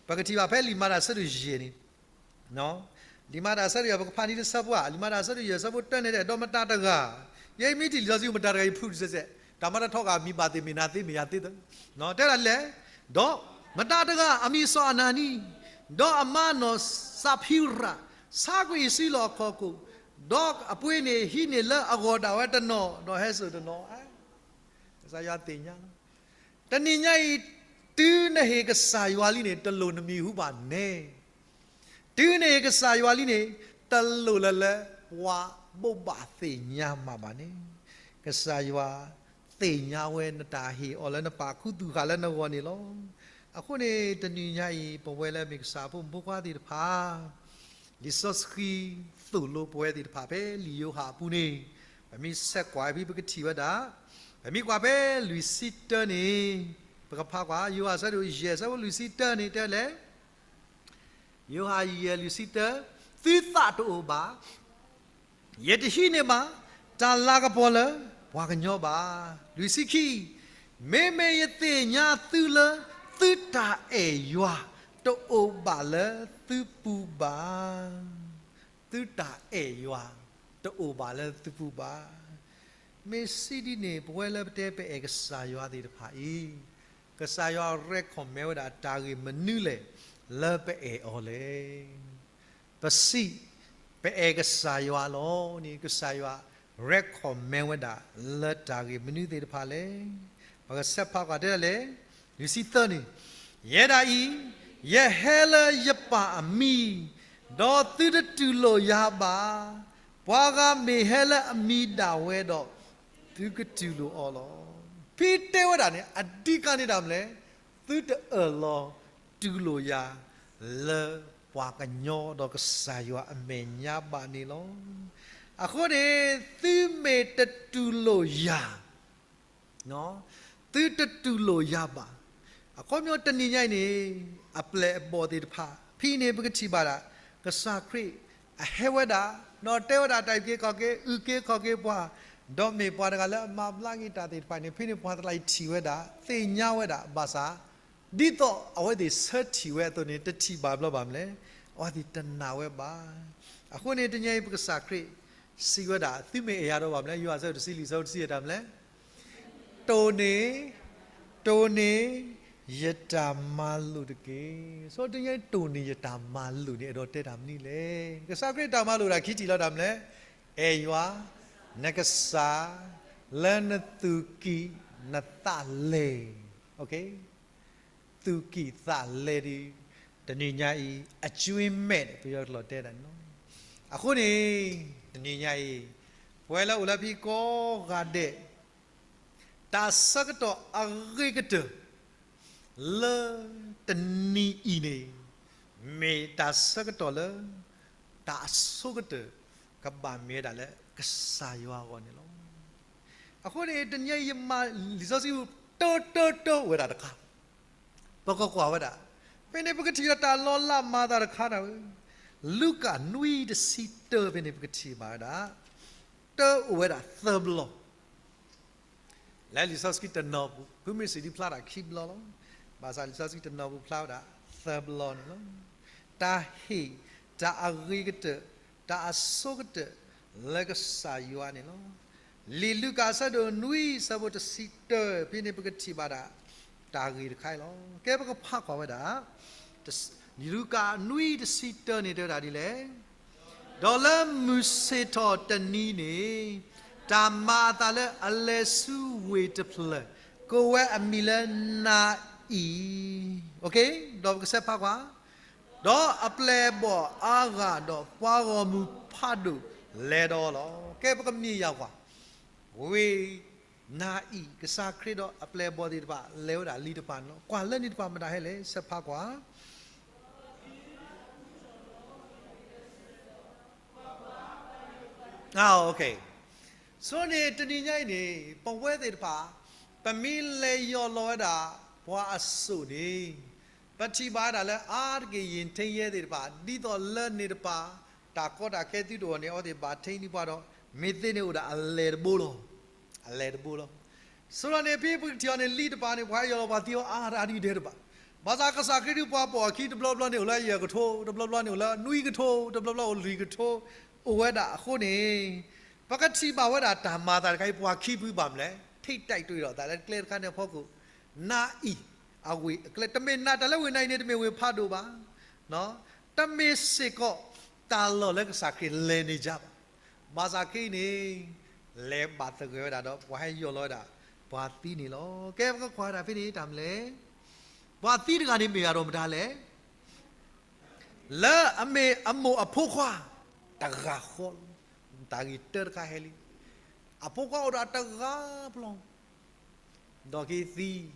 ပကထံၣ်ဘၣ်ဖဲလံာ်မၤတၢ်ဆၢဒိၣ်ယဲၢ်န့ၣ် လံာ်မၤတၢ်ဆၢဒိၣ်ယဲၢ် ပကဖးန့ၣ်တဆၢပှၢ် လံာ်မၤတၢ်ဆၢဒိၣ်ယဲၢ်ဆၢဖိတၢန့ၣ်ဒီး မတၤတဂၤ ယဲမ့ၢ်ထံၣ်လံာ်စီဆှံမတၤတဂၤ ယဖုၣ်တစဲးစဲး တၢ်မၤတၢ်ထီဂာ်မံၤဘၣ်သ့ၣ်မ့ၢ်နၤသ့မ့ၢ်ယၤသ့သၢ တဲဒၣ်လဲၣ် ဒီးမတၤတဂၤအမံၤစီၤအနၤနံ ဒီးအမါနီၢ်စဖံရၤ ဆါကွံာ်အစုလီၢ်ခီၣ်ခိၣ် ဒီးအပှ့ၤန့ၣ် ဟံးန့ၢ်လၢအဂီၢ်ဒၣ်ဝဲတနီၤ ဒီးဟဲစိာ်တနီၤ ကစၢ်ယွၤသ့ၣ်ညါလီၤ. တနံၤညါအံၤ တုၤနဟ့ၣ်ကစၢ်ယွၤလံန့ၣ် တလိၣ်နမံၤဟူဘၣ်နဲ တုၤနဟ့ၣ်ကစၢ်ယွၤလံန့ၣ် တလိၣ်လၢၤလၢပှၤဘိးဘၣ်သ့ၣ်ညါမးဘၣ်န့ၣ် ကစၢ်ယွၤသ့ၣ်ညါဝဲနတၢ်ဟ့ၣ်အီၤလၢနပာ်ခူသူၣ်ဃာ်လၢနဂီၢ်န့ၣ်လီၤ. အဃိန့ၣ် တနံၤညါအံၤ ပဝဲလၢမ့ၢ်ကစၢ်ဖိမုၣ်ဖိခွါသ့ၣ်တဖၣ် လံာ်စီဆှံသိၣ်လိပဝဲသ့ၣ်တဖၣ်ဖဲလံာ်ယိၤဟၣ်အပူၤန့ၣ် ပမ့ၢ်ဆဲးကွၢ်ဖဲပကထံၣ်ဝဲဒၣ်, ပမ့ၢ်ကွၢ်ဖဲလွံၢ်ဆံတၢန့ၣ်, ပကဖးကွၢ် ယိၤဟၣ်အဆၢဒိၣ်ယဲၢ် အဆၢဖိလွံၢ်ဆံတၢန့ၣ် တဲလဲၣ်, ယိၤဟၣ်ယဲၢ်လွံၢ်ဆံတၢ, သုသးတအိၣ်ဘၣ် ယတဟံးန့ၢ်ဘၣ် တၢ်လၤကပီၤလၢပှၤကညီဘၣ်. လွံၢ်ဆံခံ, မ့မ့ၢ်ယသ့ၣ်ညါသုလၢ သုတၢ်အဲၣ်ယွၤတအိၣ်ဘၣ်လၢသုပူၤဘၣ်. သုတၢ်အဲၣ်ယွၤ တအိၣ်ဘၣ်လၢသုပူၤဘၣ်. မ့ၢ်စံးဒ်န့ၣ် ပဝဲလၢပတဲပအဲၣ်ကစၢ်ယွၤသ့ၣ်တဖၣ်အံၤ, ကစၢ်ယွၤ recommend ဝဲဒၣ်တၢ်ဂ့ၢ်မနုၤလဲၣ် လၢပအဲၣ်အီၤလဲၣ်. ပစံး, ပအဲၣ်ကစၢ်ယွၤလီၤန့ၣ် ကစၢ်ယွၤ recommend ဝဲဒၣ်လၢတၢ်ဂ့ၢ်မနုၤသ့ၣ်တဖၣ်လဲၣ်. ပကဆဲးဖးကွၢ်တဲဒ်လဲၣ်, လွံၢ်ဆံသၢန့ၣ်, ယဲဒၣ်အံၤ, ယဟဲလၢယပၢ်အမံၤ, ဒီးသုတတူၢ်လိာ်ယၤဘၣ်. ပှၤဂၤမ့ၢ်ဟဲလၢအမံၤဒၣ်ဝဲဒီး, သုကတူၢ်လိာ်အီၤလီၤ. ဖဲတဲဝဲဒၣ်န့ၣ် အဓိကန့ၣ်တၢ်မနုၤလဲၣ်, သုတအၢၣ်လီၤတူၢ်လိာ်ယၤ လၢပှၤကညီဒီးကစၢ်ယွၤအမဲာ်ညါဘၣ်န့ၣ်လီၤ. အဃိန့ၣ် သုမ့ၢ်တတူၢ်လိာ်ယၤ, သုတတူၢ်လိာ်ယၤဘၣ်. အခီပညီတနံၤညါအံၤန့ၣ်, အပျဲၢ်အဘီၣ်သ့ၣ်တဖၣ် ဖဲအံၤန့ၣ် ပကထံၣ်ဘၣ်ဒၣ် ကစၢ်ခရံာ်အဟဲဝဲဒၣ်, ဒီးတဲဝဲဒၣ်တၢ်အုၣ်က့ၤခီၣ်က့ၤ, အုၣ်က့ၤခီၣ်က့ၤပှၤ, ဒီးမ့ၢ်ပှၤတဂၤလၢအမၤဘျါက့ၤတၢ်သ့ၣ်တဖၣ်န့ၣ် ဖဲန့ၣ်ပှၤတလၢ်အံၤထံၣ်ဝဲဒၣ်, သ့ၣ်ညါဝဲဒၣ်, ဘၣ်ဆၣ် ဒ်သိးအဝဲသ့ၣ်ဆၢထံၣ်ဝဲအသိးန့ၣ် တထံၣ်ဘၣ်ဘျီဘၣ်မနုၤလဲၣ်, အဝဲသ့ၣ်တနာ်ဝဲဘၣ်. အဃိန့ၣ် တနံၤအံၤပကစၢ်ခရံာ်စံးဝဲဒၣ်, သုမ့ၢ်အဲၣ်ယၤဒီးဘၣ်မနုၤလဲၣ်, ယိၤဟၣ်အဆၢဒိၣ်တဆံလွံၢ် အဆၢဖိတဆံယဲၢ် တၢ်မနုၤလဲၣ်, တိၢ်န့ၢ်, တိၢ်န့ၢ်ယတၢ်မၤလိာ်တက့ၢ်. ဆိတနံၤအံၤ တိၢ်န့ၢ်ယတၢ်မၤလိာ်န့ၣ် အဲၣ်ဒိးတဲတၢ်မနုၤလဲၣ်. ကစၢ်ခရံာ်တၢ်မၤလိာ်တၢ်ခံထံၣ်လီၤ တၢ်မနုၤလဲၣ်, အဲၣ်ယွၤ, နကစၢ်, လၢနသူၣ်ကံၢ်နသးလဲ, သူၣ်ကံၢ်သးလဲဒ်, တနံၤညါအံၤ အကၠွ့မဲာ် ပယီၤကျိာ်တဲဒၣ်န့ၣ်လီၤ. အဃိန့ၣ် တနံၤညါအံၤ ပဝဲလၢအိၣ်လၢဖဲကိးဂၤဒဲး တၢ်ဆၢကတီၢ်အဂ့ၤကတၢၢ် လၢတနံၤအံၤန့ၣ် မ့ၢ်တၢ်ဆၢကတီၢ်လၢ တၢ်အဆိကတၢၢ် ကဘၣ်မ့ၢ်ဝဲဒၣ်လၢကစၢ်ယွၤအဂီၢ်န့ၣ်လီၤ. အဃိန့ၣ် တနံၤအံၤယမၤလံာ်စီဆှံ တၢတၢတၢဝဲဒၣ်တခါ, ပကကွၢ်ဝဲဒၣ်, ဖဲန့ၣ်ပကထံၣ်ဒီးတၢ်လီၤလးမၤသးတခါန့ၣ်, လူၤကၣ်နွံတဆံတၢ ဖဲန့ၣ်ပကထံၣ်ဘၣ်ဝဲဒၣ်, တၢအိၣ်ဝဲဒၣ်သၢဘျီ လၢလံာ်စီဆှံတနီၤပူၤ, ဖုမ့ၢ်စံးဒ်ဖျါဒၣ်ခံဘျီလီၤ. ဘၣ်ဆၣ်လံာ်စီဆှံတနီၤပူၤဖျါဝဲဒၣ်သၢဘျီန့ၣ်လီၤ. တၢ်ဟ့ၣ်, တၢ်အဂ့ၤကတၢၢ်, တၢ်အဆိကတၢၢ် လၢကစၢ်ယွၤန့ၣ်လီၤ. လံာ်လူၤကၣ်အဆၢဒိၣ်နွံ အဆၢဖိတဆံတၢ ဖဲန့ၣ်ပကထံၣ်ဘၣ်ဒၣ် တၢ်ဂ့ၢ်တခါအံၤလီၤ. ကဲပကဖးကွၢ်ဝဲဒၣ် လံာ်လူၤကၣ်နွံတဆံတၢန့ၣ်တဲဝဲဒၣ်ဒ်လဲၣ်, ဒီးလၢမုၢ်ဆ့ၣ်ထီၣ်တနံၤန့ၣ်, တၢ်မၤအသးလၢအလဲၤဆူဝ့ၢ်တဖျၢၣ်, ကိးဝဲအမံၤလၢနၤအံၤ, ဒီးပကဆဲးဖးကွၢ်, ဒီးအပျဲၢ်အဘီၣ်အါဂၤဒီးပှၤဂီၢ်မုၢ်ဖးဒိၣ်လဲၤဒီးလီၤ. ကဲပကမ့ၢ်ယၤကွၢ်, ဝ့ၢ်နၤအံၤ ကစၢ်ခရံာ်ဒီးအပျဲၢ်အဘီၣ်သ့ၣ်တဖၣ် လဲၤဝဲဒၣ်လံတဖၣ်န့ၣ်လီၤ. ကွၢ်လၢန့ၣ်တဖၣ်မတၤဟဲလဲၣ် ဆဲးဖးကွၢ် ဆိန့ၣ်တနံၤညါအံၤန့ၣ် ပဝဲသ့ၣ်တဖၣ် ပမ့ၢ်လဲၤယီၢ်လီၤဝဲဒၣ် ပှၤအစိၣ်န့ၣ် ပထံၣ်ဘၣ်ဝဲဒၣ်လၢအါတက့ၢ် ယ့ၣ်ထ့ယဲသ့ၣ်တဖၣ် ဒ်သိးလၢန့ၣ်တဖၣ် တၢ်ကီတၢ်ခဲသုတအိၣ်န့ၣ် အဝဲသ့ၣ်ဘၣ်ထံးန့ၢ်ပှၤဒီး မ့ၢ်သ့န့ၣ်အိၣ်ဒၣ်အလဲၤတဘိလီၤ. အလဲၤတဘိလီၤ. ဆိဒီးန့ၣ် ဖဲပကထံၣ်အီၤန့ၣ် လံတဖၣ်န့ၣ် ပှၤဟဲယီၢ်လီၤပှၤသံအီၤအါတၢ်ဒ်ဒဲးတဘၣ်. ဘၣ်ဆၣ်ကစၢ်ခရံာ်ဒုးပှၤပိာ်အခံတဘျီဘျီန့ၣ် အိၣ်လၢယဲၢ်ကထိ, တဘျီဘျီန့ၣ်အိၣ်လၢနွံကထိ, တဘျီဘျီအိၣ်လွံၢ်ကထိ, အိၣ်ဝဲဒၣ်အဃိန့ၣ် ပကထံၣ်ဘၣ်ဝဲဒၣ်တၢ်မၤအသးတခါအံၤ ပှၤခံဖုဘၣ်မနုၤလဲၣ်, ထိပ်တိုက်တွေ့တော့တာ လၢကျဲတခါန့ၣ်အဖီခိၣ် နၤအံၤ အဝ့ၢ်အကျဲ တမ့ၢ်နၤ တၢ်လၢဝ့ၢ်နၤအံၤန့ၣ် တမ့ၢ်ဝ့ၢ်ဖးဒိၣ်ဘၣ်, တမ့ၢ်စ့ၢ်ကီး တၢ်လီၢ်လၢကစၢ်ခရံာ်လဲၤန့ၢ်ယၤဘၣ်. ဘၣ်ဆၣ်ခဲအံၤန့ၣ် လဲၤဘၣ်သဂၢၢ်ဝဲဒၣ်ဒီး ပှၤဟဲယီၢ်လီၤဝဲဒၣ် ပှၤသံန့ၣ်လီၤ. ကဲ ပကကွၢ်ဝဲဒၣ်ဖဲန့ၣ် တၢ်မနုၤလဲၣ်, ပှၤသံတဂၤန့ၣ်မ့ၢ်အဒိၣ်မတၤလဲၣ် လၢအမ့ၢ်အမိၢ်အဖိခွါ တဂၤဃီလီၤ. တၢ်ဂ့ၢ်တၢတခါဟဲလံ, အဖိခွါအိၣ်ဒီးတဂၤဘျီ ဒီးက့ၤ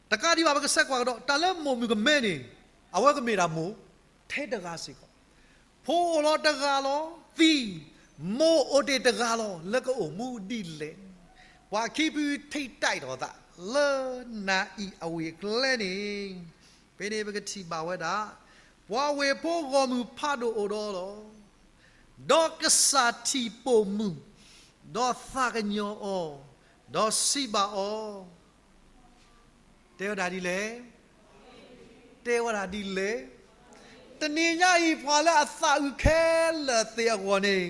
သံ, တကးဒံးဘၣ် ပကဆဲးကွၢ်ကဒီး တၢ်လၢမိၢ်မုၣ်ကမဲန့ၣ် အဝဲကမ့ၢ်ဒၣ်မိၢ်ထဲတဂၤစ့ၢ်ကီး, ဖိအိၣ်လီၤတဂၤလီၤ သံ, မိၢ်အိၣ်တ့ၢ်တဂၤလီၤ လၢကအိၣ်မူဒ်လဲၣ်. ပှၤခံဖုထံၣ်တၢ်အီၤသး လၢနၤအံၤအဝံၤအကျဲန့ၣ်, ဖဲန့ၣ်ပကထံၣ်ဘၣ်ဝဲဒၣ်, ပှၤဝ့ၢ်ဖိဂီၢ်မုၢ်ဖးဒိၣ်အိၣ်ဒီးလီၤ. ဒီးကစၢ်ထံၣ်ပိာ်မုၣ်, ဒီးသးကညီၤအီၤ, ဒီးစံးဘၣ်အီၤ, တဲဝဲဒၣ်ဒ်လဲၣ်. တဲဝဲဒၣ်ဒ်လဲၣ်. တနံၤညါအံၤ ပှၤလၢအသးအုးခဲလၢာ်သ့ၣ်အဂီၢ်န့ၣ်,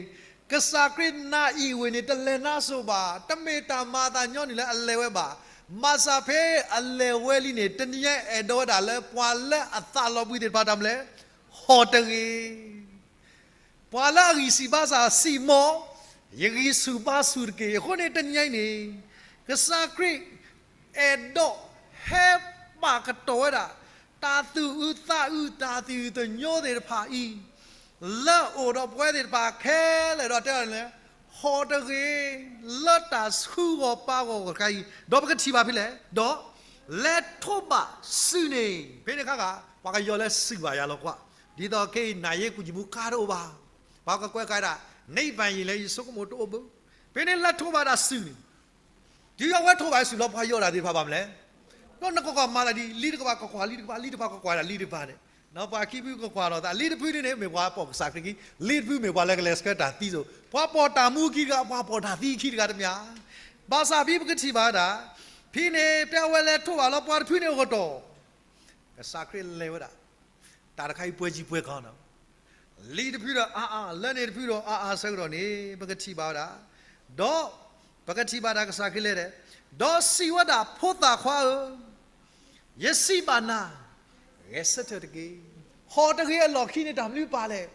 ကစၢ်ခရံာ်နၤအံၤဝံၤန့ၣ် တလဲၤနါစိၤဘၣ်, တမ့ၢ်တၢ်မၤအသးညီနုၢ်လၢအလဲၤဝဲဘၣ်. ဘၣ်ဆၣ်ဖဲအလဲၤဝဲလံန့ၣ် တနံၤညါအဲၣ်ဒိးဝဲဒၣ်လၢပှၤလၢအသးလီၤဘှံးသ့ၣ်တဖၣ်တၢ်မနုၤလဲၣ်, ဟီၣ်တဂ့ၤ ပှၤလၢအဂံၢ်စၢ်ဘါစၢ်စံးမီၢ်, ယဂံၢ်ဆူၣ်ဘါဆူၣ်တက့ၢ်. အဃိန့ၣ်တနံၤအံၤန့ၣ်, ကစၢ်ခရံာ် အဲၣ်ဒိးဟဲပာ်ကတီၢ်ဝဲဒၣ် တၢ်သူၣ်အုးသးအုး တၢ်သံၣ်သညိသ့ၣ်တဖၣ်အံၤ, လၢအအိၣ်ဒီးပဝဲသ့ၣ်တဖၣ်ခဲလၢာ်ဒီးတဲအီၤန့ၣ်, ဟီၣ်တဂ့ၤ လၢတၢ်ဆူဂီၤပာ်ဂီၤတခါအံၤ, ဒီးပကထံၣ်ဘၣ်ဖဲလဲၣ်, ဒီးလဲၤထိးဘၣ်စုန့ၣ်, ဖဲန့ၣ်ခါဂၤ ပှၤကယီၤလၢစုဘၣ်ယၤလီၤကွၢ်, ဒ်သိးခဲအံၤ နာ်ယ့ကူၣ်ကံၢ်ပူၤကါတအိၣ်ဘၣ်, ပှၤကကွဲးကါဒၣ် နိဗ္ဗာန် ယံၤလဲၣ် ယဆိကမိၣ်တအိၣ်ဘၣ်. ဖဲန့ၣ်လဲၤထိးဘၣ်ဒၣ်စုန့ၣ်, တုၤအဝဲထိးဘၣ်စုလီၤ ပှၤယီၤဒၣ်သ့ၣ်တဖၣ်ဘၣ်မနုၤလဲၣ်, ဒီးနကကွၢ်မၤသးဒ် လံတကပၤကကွၢ်လံတကပၤ လံတကပၤကကွၢ်ဒၣ်လံတကပၤန့ၣ်, ပှၤခံဖုကကွၢ်လီၤသး လံတဖုန့ၣ်န့ၣ် မ့ၢ်ပှၤပိာ်ကစၢ်ခရံာ်ခံ, လံတဖုမ့ၢ်ပှၤလၢကလဲၤဆှၢတၢ်သံစိၤ, ပှၤပိာ်တၢ်မူခံတဂၤ ပှၤပိာ်တၢ်သံခံတဂၤတမ့ၢ်ဧါ. ဘၣ်ဆၣ်ဖဲပကထံၣ်ဘၣ်ဝဲဒၣ်, ဖဲန့ၣ် ဖဲအဝဲလဲၤထိးဘၣ်လီၤ ပှၤတဖုန့ၣ်အကတီၢ် ကစၢ်ခရံာ်လဲၤဝဲဒၣ်, တၢ်တခါအံၤပှဲၤကံၢ်ပှဲၤကီၤနီၤ, လံတဖုဒီးအါအါ လၢန့ၣ်တဖုဒီးအါအါဆၢကတီၢ်န့ၣ် ပကထံၣ်ဘၣ်ဝဲဒၣ်, ဒီးပကထံၣ်ဘၣ်တၢ်ကစၢ်ခရံာ်လဲၤဒီး, ဒီးစံးဝဲဒၣ် ဖိသၣ်ခွါဧၢ, ယစံးဘၣ်နၤ, ဂဲၤဆၢထၢၣ်တက့ၢ်. ဟီၣ်တဂ့ၤအလီၢ်ခံန့ၣ်တၢ်မနုၤပာ်လဲၣ်,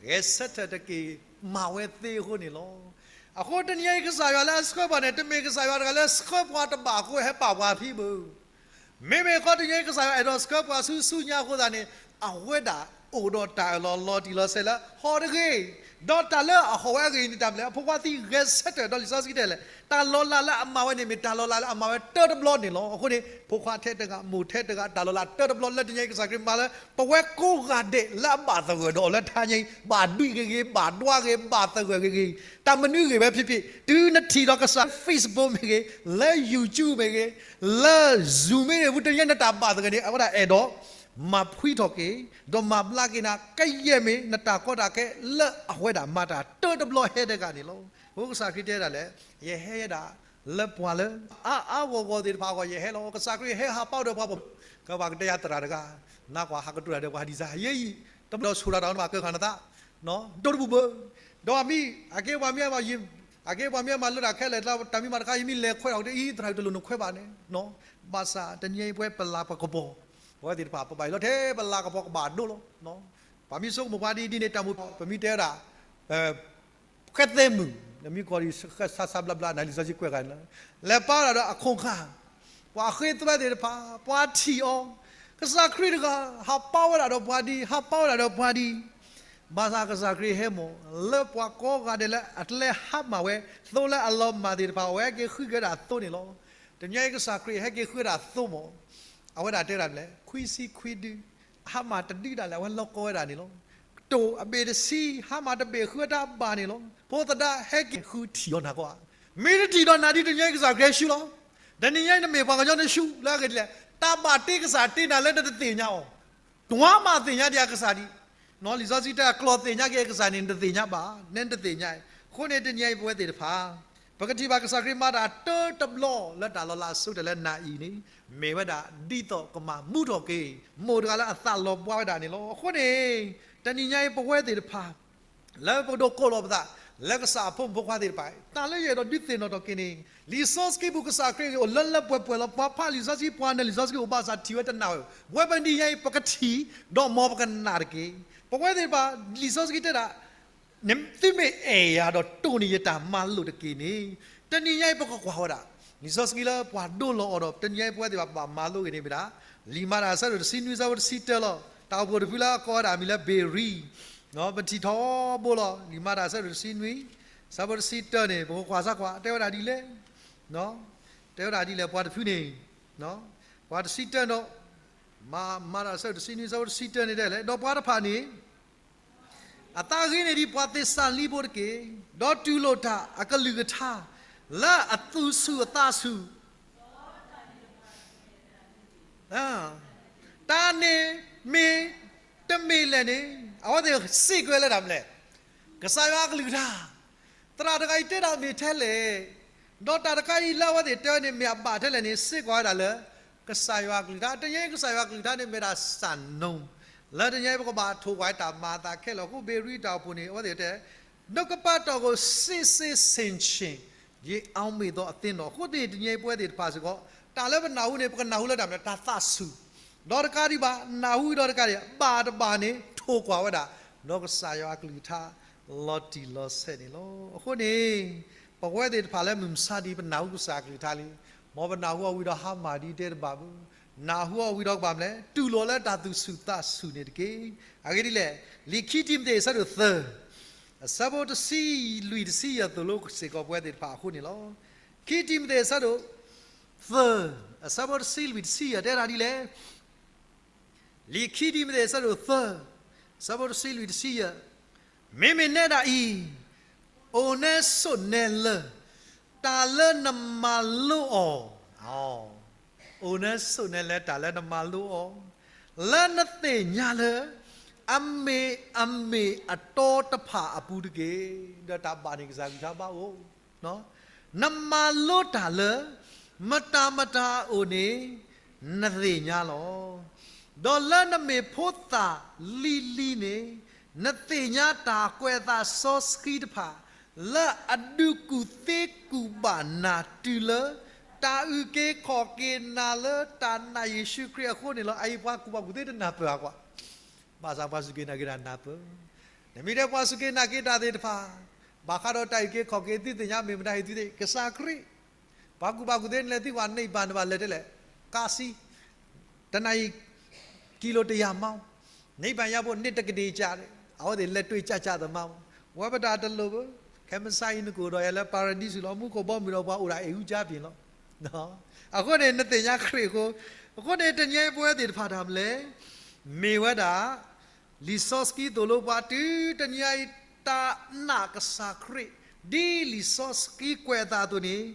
ဂဲၤဆၢထၢၣ်တက့ၢ်, မၤဝဲသ့အဃိန့ၣ်လီၤ. အဃိတနံၤအံၤကစၢ်ယွၤလၢအဆှၢပှၤန့ၣ် တမ့ၢ်ကစၢ်ယွၤတဂၤလၢဆှၢပှၤတဘၣ်အဃိဟဲပာ်ပှၤဖဲဘၣ် မ့မ့ၢ်ဃီတနံၤအံၤကစၢ်ယွၤအဲၣ်ဒိးဆှၢပှၤဆူဆူညါအဃိသတးန့ၣ်, အဝဲဒၣ်အိၣ်ဒီးတၢ်အၢၣ်လီၤလီၤတံၢ်လီၤဆဲးလၢ ဟီၣ်တဂ့ၤ, ဒီးတၢ်လၢအဟီၣ်ဝဲအဂ့ၢ်န့ၣ် တၢ်မနုၤလဲၣ်, အဖိခွါသံဂဲၤဆၢထၢၣ်ဒီးလံာ်စီဆှံတဲလဲၣ်, တၢ်လီၤလးလၢအမၤဝဲန့ၣ် မ့ၢ်တၢ်လီၤလးလၢအမၤဝဲတၢတဘျီန့ၣ်လီၤ. အဃိန့ၣ် ဖိခွါထဲတဂၤ မိၢ်ထဲတဂၤ တၢ်လီၤလးတၢတဘျီလၢတနံၤအံၤကစၢ်ခရံာ်မၤလၢ ပဝဲကိးဂၤဒဲးလၢအဘၣ်သဂၢၢ်ဒီးအီၤလၢထါညါအံၤ ဘၣ်ဒွံၣ်ဂ့ၤဂ့ၤ ဘၣ်ဒွါဂ့ၤ ဘၣ်သဂၢၢ်ဂ့ၤဂ့ၤ, တၢ်မနုၤဂ့ၤဝဲဖံးဖံး တုၤနထံၣ်ဒီးကစၢ် Facebook မ့ၢ်ဂ့ၤ, လၢ YouTube မ့ၢ်ဂ့ၤ, လၢ Zoom မ့ၢ်ဂ့ၤ ပူၤတနံၤနတၢ်ဘၣ်သဂၢၢ်န့ၣ် အဝဲဒၣ်အဲၣ်ဒိး မၤဖှံထီၣ်က့ၤ ဒီးမၤဘျါက့ၤနၤ ကယဲၢ်မ့ၢ်နတၢ်ကီတၢ်ခဲလၢအဝဲဒၣ်မၤတၢ်တၢတဘျီဟဲတဂၤန့ၣ်လီၤ. အဃိကစၢ်ခရံာ်တဲဒၣ်လဲၣ်, ယဟဲဒၣ်လၢပှၤလၢ အါအါဂီၢ်ဂီၢ်သ့ၣ်တဖၣ်အဂီၢ် ယဟဲလီၤ. ကစၢ်ခရံာ်ဟဲဟးပာ်ဒီးပှၤပိာ်မုၣ် ကဘၣ်ကတဲယၤသရၣ်တဂၤ နကွၢ်ဟးကတိၤတၢ်ဒီးပှၤဒ်စၢ် ယဲအံၤ တဘျီဆိၣ်တၢ်တၢ်နဘၣ်ကဲခါနသး ဒိတဘူၣ်ဘၣ်, ဒီးအမံၤ အကဲပှၤမ့ၢ် အကဲပှၤမ့ၢ်မၤလိတၢ်ခဲလၢာ် တၢ်မံၤမၤတခါ ယမ့ၢ်လဲၤခွဲးထီၣ်က့ၤအံၤ သရၣ်တလိၣ်နခွဲးဘၣ်န့ၣ်, ဘၣ်ဆၣ်တနံၤအံၤပဝဲပလၤပကပီၤ ပဝဲသ့ၣ်တဖၣ် ပဘၣ်အံၤလီၤထဲပလၤကပီၤကဘၣ်ဒိလီၤ. ပှၤမ့ၢ်ဆိကမိၣ်ပှၤဒ်အံၤဒ်န့ၣ် တၢ်မူ ပမ့ၢ်တဲဝဲဒၣ် ဃဲသဲမုၣ် နမ့ၢ်ကွၢ်ဒ်ဆါဆါဘျါဘျါ နလံာ်စီဆှံကွဲးဂၤန့ၣ်လီၤ. လဲၤပာ်ဒၣ်ဒီးအခိၣ်ခါ ပှၤဃ့သွဲသ့ၣ်တဖၣ် ပှၤထံၣ်အီၤ, ကစၢ်ခရံာ်တဂၤ ဟးပာ်ဝဲဒၣ်ဒီးပှၤဒ် ဟးပာ်ဝဲဒၣ်ဒီးပှၤဒ်, ဘၣ်ဆၣ်ကစၢ်ခရံာ်ဟဲမၢ် လၢပှၤကိးဂၤဒဲးလၢအတလဲၤဟါမၢ်ဝဲ သိလၢအလီၤမၢ်သ့ၣ်တဖၣ် အဝဲဟဲက့ၤဃုက့ၤဝဲဒၣ်သိန့ၣ်လီၤ. တနံၤအံၤကစၢ်ခရံာ်ဟဲက့ၤဃုဝဲဒၣ်သိမၢ်, အဝဲဒၣ်တဲဒၣ်မနုၤလဲၣ် ခွံဆံခွံဒု ဟါမၢ်တဒုဒၣ်လဲာ် အဝဲလီၤကီဝဲဒၣ်န့ၣ်လီၤ. ကတိၤအဘ့ၣ်တဆံ ဟါမၢ်တဘ့ၣ်ဃုဝဲတၢ်ဘၣ်န့ၣ်လီၤ. ဖိသဒါဟဲက့ၤဃုထံၣ်အီၤနၤကွၢ်, မ့ၢ်တထံၣ်ဒီးနၤဒ်တနံၤအံၤကစၢ်ခရံာ်ဟဲဆူလီၤ. တနံၤအံၤနမ့ၢ်ပှၤကညီနဆူလၢအဂ့ၢ်ဒ်လဲၣ်, တၢ်ဘၣ်တ့ကစၢ်တ့နၤလၢနတသ့ၣ်ညါအီၤ တွၤမးသ့ၣ်ညါဒံးအကစၢ်ဒံး, လံာ်စီဆှံတဲ ကျီၢ်သ့ၣ်ညါက့ၤအကစၢ်န့ၣ် နတသ့ၣ်ညါဘၣ်, နဲနတသ့ၣ်ညါအီၤ. အဃိန့ၣ်တနံၤအံၤပဝဲသ့ၣ်တဖၣ် ပကထံၣ်ဘၣ်ကစၢ်ခရံာ်မၤတၢ်တၢတဘျီလၢတၢ်လီၤလးအဆိတၢ်လၢနၤအံၤန့ၣ်, မ့ၢ်ဝဲဒၣ်ဒ်သိးကမၤမူထီၣ်က့ၤ မိၢ်တဂၤလၢအသးလီၤဘှါဝဲဒၣ်န့ၣ်လီၤ. အဃိန့ၣ် တနံၤညါအံၤပဝဲသ့ၣ်တဖၣ် လၢပကဒိးကိးလီၤပသး လၢကစၢ်အဖိမုၣ်ဖိခွါသ့ၣ်တဖၣ် တၢ်လၢယအဲၣ်ဒိးဒုးသ့ၣ်နီၣ်ထီၣ်က့ၤန့ၣ် လံာ်စီဆှံပူၤကစၢ်ခရံာ်အိၣ်လၢလၢပှဲၤပှဲၤလီၤ. ပှၤဖးလံာ်စီဆှံ ပှၤနၢ်လံာ်စီဆှံအိၣ်ဘၣ်ဆၣ်ထံၣ်ဝဲတနာ်ဝဲ, ပဝဲပနံၤညါအံၤ ပကထံၣ် ဒီးမ်ပကနာ်တက့ၢ်. ပဝဲသ့ၣ်တဖၣ် လံာ်စီဆှံတဲဒၣ် သုမ့ၢ်အဲၣ်ယၤဒီးတိၢ်န့ၢ်ယတၢ်မၤလိာ်တက့ၢ်န့ၣ်, တနံၤညါအံၤပကကွၢ်ဝဲဒၣ် လံာ်စီဆှံလၢပှၤဒိလီၤအီၤဒီး တနံၤညါအံၤပဝဲသ့ၣ်တဖၣ်ဘၣ်မၤလိဂ့ၤန့ၣ်မ့ၢ်ဒၣ် လံာ်မၤတၢ်အဆၢဒိၣ်တဆံနွံ ဆၢဖိတဆံတၢလီၤ. တၢ်အိၣ်ဖှိၣ်တဖုလၢအကိးဝဲဒၣ်အမံၤလၢဘ့ၤရံ ပထံၣ်ထီဘိလီၤ. လံာ်မၤတၢ်အဆၢဒိၣ်တဆံနွံ ဆၢဖိတဆံတၢန့ၣ် ပကကွၢ်စၢ်ကွၢ် တဲဝဲဒၣ်ဒ်လဲၣ်, တဲဝဲဒၣ်ဒ်လဲၣ် ပှၤတဖုန့ၣ်, ပှၤတဆံတၢဒီး မၤတၢ်အဆၢဒိၣ်တဆံနွံ ဆၢဖိတဆံတၢန့ၣ်တဲလဲၣ်, ဒီးပှၤတဖၣ်န့ၣ် အသးဂ့ၤန့ၢ်ဒံးပှၤသ့းစၤလနံဖိတက့ၢ်, ဒီးတူၢ်လိာ်တၢ်အကလုၢ်ကထါ လၢအသူၣ်ဆူၣ်အသးဆူၣ် တၢ်န့ၣ်မ့ၢ်တမ့ၢ်လဲၣ်န့ၣ် အဝဲသ့ၣ်စ့ၢ်ကီးလၢတၢ်မနုၤလဲၣ်, ကစၢ်ယွၤအကလုၢ်ကထါ, သရၣ်တဂၤအံၤတဲတၢ်မ့ၢ်ထဲလဲၣ်, ဒီးတၢ်တခါအံၤလၢအဝဲသ့ၣ်တဲဝဲန့ၣ် မ့ၢ်အဘၣ်ထဲလဲၣ်န့ၣ် စ့ၢ်ကီးဝဲဒၣ်လၢ ကစၢ်ယွၤအကလုၢ်ကထါ, တနံၤအံၤကစၢ်ယွၤအကလုၢ်ကထါန့ၣ်မ့ၢ်ဒၣ်စၢ်နိ, လၢတနံၤအံၤပကဘၣ်ထိၣ်ကွၢ်တၢ်မၤအသးခဲလၢာ်အဃိ ဘ့ၣ်ရံတၢ်အိၣ်ဖှိၣ်န့ၣ် အဝဲသ့ၣ်တဲ နှုတ်ကပတ်တော်ကို စစ်စစ်ဆင်ခြင် ရေအောက်မေ့သောအသင်းတော် အဃိန့ၣ် တနံၤအံၤပဝဲသ့ၣ်တဖၣ်စ့ၢ်ကီး တၢ်လၢပနၢ်ဟူန့ၣ် ပကနၢ်ဟူလၢတၢ်မနုၤလဲၣ်, တၢ်သးဆူၣ်, ဒီးတကးဒံးဘၣ် နၢ်ဟူဒီးတကးဒံး ဘၣ်တဘၣ်န့ၣ် ထိၣ်ကွၢ်ဝဲဒၣ် ဒီးကစၢ်ယွၤအကလုၢ်ကထါ လီၤတံၢ်လီၤဆဲးန့ၣ်လီၤ. အဃိန့ၣ် ပဝဲသ့ၣ်တဖၣ်လၢမုၢ်မဆါဒံး ပနၢ်ဟူကစၢ်အကလုၢ်ကထါလံ, မ်ပနၢ်ဟူအီၤဝံၤဒီးဟါမၢ်ဒံးတဲတဘၣ်ဘၣ်, နၢ်ဟူအီၤဝံၤဒီးကဘၣ်မနုၤလဲၣ်, တူၢ်လိာ်လၢတၢ်သူၣ်ဆူၣ်သးဆူၣ်န့ၣ်တက့ၢ်. အဂ့ၢ်ဒ်လဲၣ်, လံာ်ခံတံၤမသ့းအဆၢဒိၣ်သၢ အဆၢဖိတဆံလွံၢ်တဆံယဲၢ်သိၣ်လိစ့ၢ်ကီးပဝဲသ့ၣ်တဖၣ်အဃိန့ၣ်လီၤ. ခံတံၤမသ့းအဆၢဒိၣ်သၢ အဆၢဖိတဆံလွံၢ်တဆံယဲၢ်တဲဒၣ်ဒ်လဲၣ်, လံာ်ခံတံၤမသ့းအဆၢဒိၣ်သၢ အဆၢဖိတဆံလွံၢ်တဆံယဲၢ်, မ့မ့ၢ်နဲဒၣ်အံၤ အိၣ်နဲဆိးနဲလၢ တၢ်လၢနမၤလိအီၤ, အိၣ်နဲဆိးနဲလၢတၢ်လၢနမၤလိအီၤ, လၢနသ့ၣ်ညါလၢ အမ့ၢ်အမ့ၢ်အတီတဖၣ်အပူၤတက့ၢ်. ဒီးတၢ်ဘၣ်န့ၣ် ကစၢ်ကလုၢ်ကထါဘၣ်အိၣ် နမၤလိတၢ်လၢ မတၤမတၤအအိၣ်န့ၣ် နသ့ၣ်ညါလီၤ. ဒီးလၢနမ့ၢ်ဖိသၣ်လံၤလံၤန့ၣ် နသ့ၣ်ညါတၢ်ကွဲးအသးစီဆှံတဖၣ် လၢအဒုးကူၣ်သ့ကူၣ်ဘၣ်နၤတုၤလၢ တၢ်အုၣ်က့ၤခီၣ်က့ၤနၤလၢတၢ်နာ်ယ့ၣ်ၡူးခရံာ်အဃိန့ၣ်လီၤ. အအံၤပှၤကူၣ်ဘၣ်ကူၣ်သ့တနၢ်ပၢၢ်အကွၢ် ဘၣ်ဆၣ်ပှၤစူၢ်က့ၤနာ်က့ၤတၢ်နၢ်ပၢၢ်, နမ့ၢ်တဲပှၤစူၢ်က့ၤနာ်က့ၤတၢ်သ့ၣ်တဖၣ် ဘၣ်ဃးဒီးတၢ်အုၣ်က့ၤခီၣ်က့ၤသုသ့ၣ်ညါမ့ၢ်မတၤဟ့ၣ်သုသ့ၣ် ကစၢ်ခရံာ်, ပှၤကူၣ်ဘၣ်ကူၣ်သ့န့ၣ်လဲၤသံကွၢ် နိဗ္ဗာန် နဘၣ်လဲၤတဲလဲၣ်, ကါစံ, တနၤအံၤ ကံလိတယၤမါ, နိဗ္ဗာန် ရဖို့ နှစ်တကတေကြာ အဝဲသ့ၣ်လဲၤတွ့ၢ်ကၢ်ကၢ်သမါမး, ဝဲပတၢ်တလိၣ်ဘၣ်, ခဲမုၢ်ဆါအံၤနကအိၣ်ဒီးယၤလၢ ပါရဒံစူၤလီၤ မူခိၣ်ဘီမုၢ်ဒီးပှၤအိၣ်ဒၣ်အ့ၣ်အူကၠါပ့ၤလီၤ. အဃိန့ၣ် နသ့ၣ်ညါခရံာ်အဃိ, အဃိန့ၣ် တနံၤအံၤပဝဲသ့ၣ်တဖၣ်တၢ်မနုၤလဲၣ်, မ့ၢ်ဝဲဒၣ် လံာ်စီဆှံသိၣ်လိပှၤတုၤတနံၤအံၤ တၢ်နာ်ကစၢ်ခရံာ်, ဒ်လံာ်စီဆှံကွဲးအသးအသိးန့ၣ်,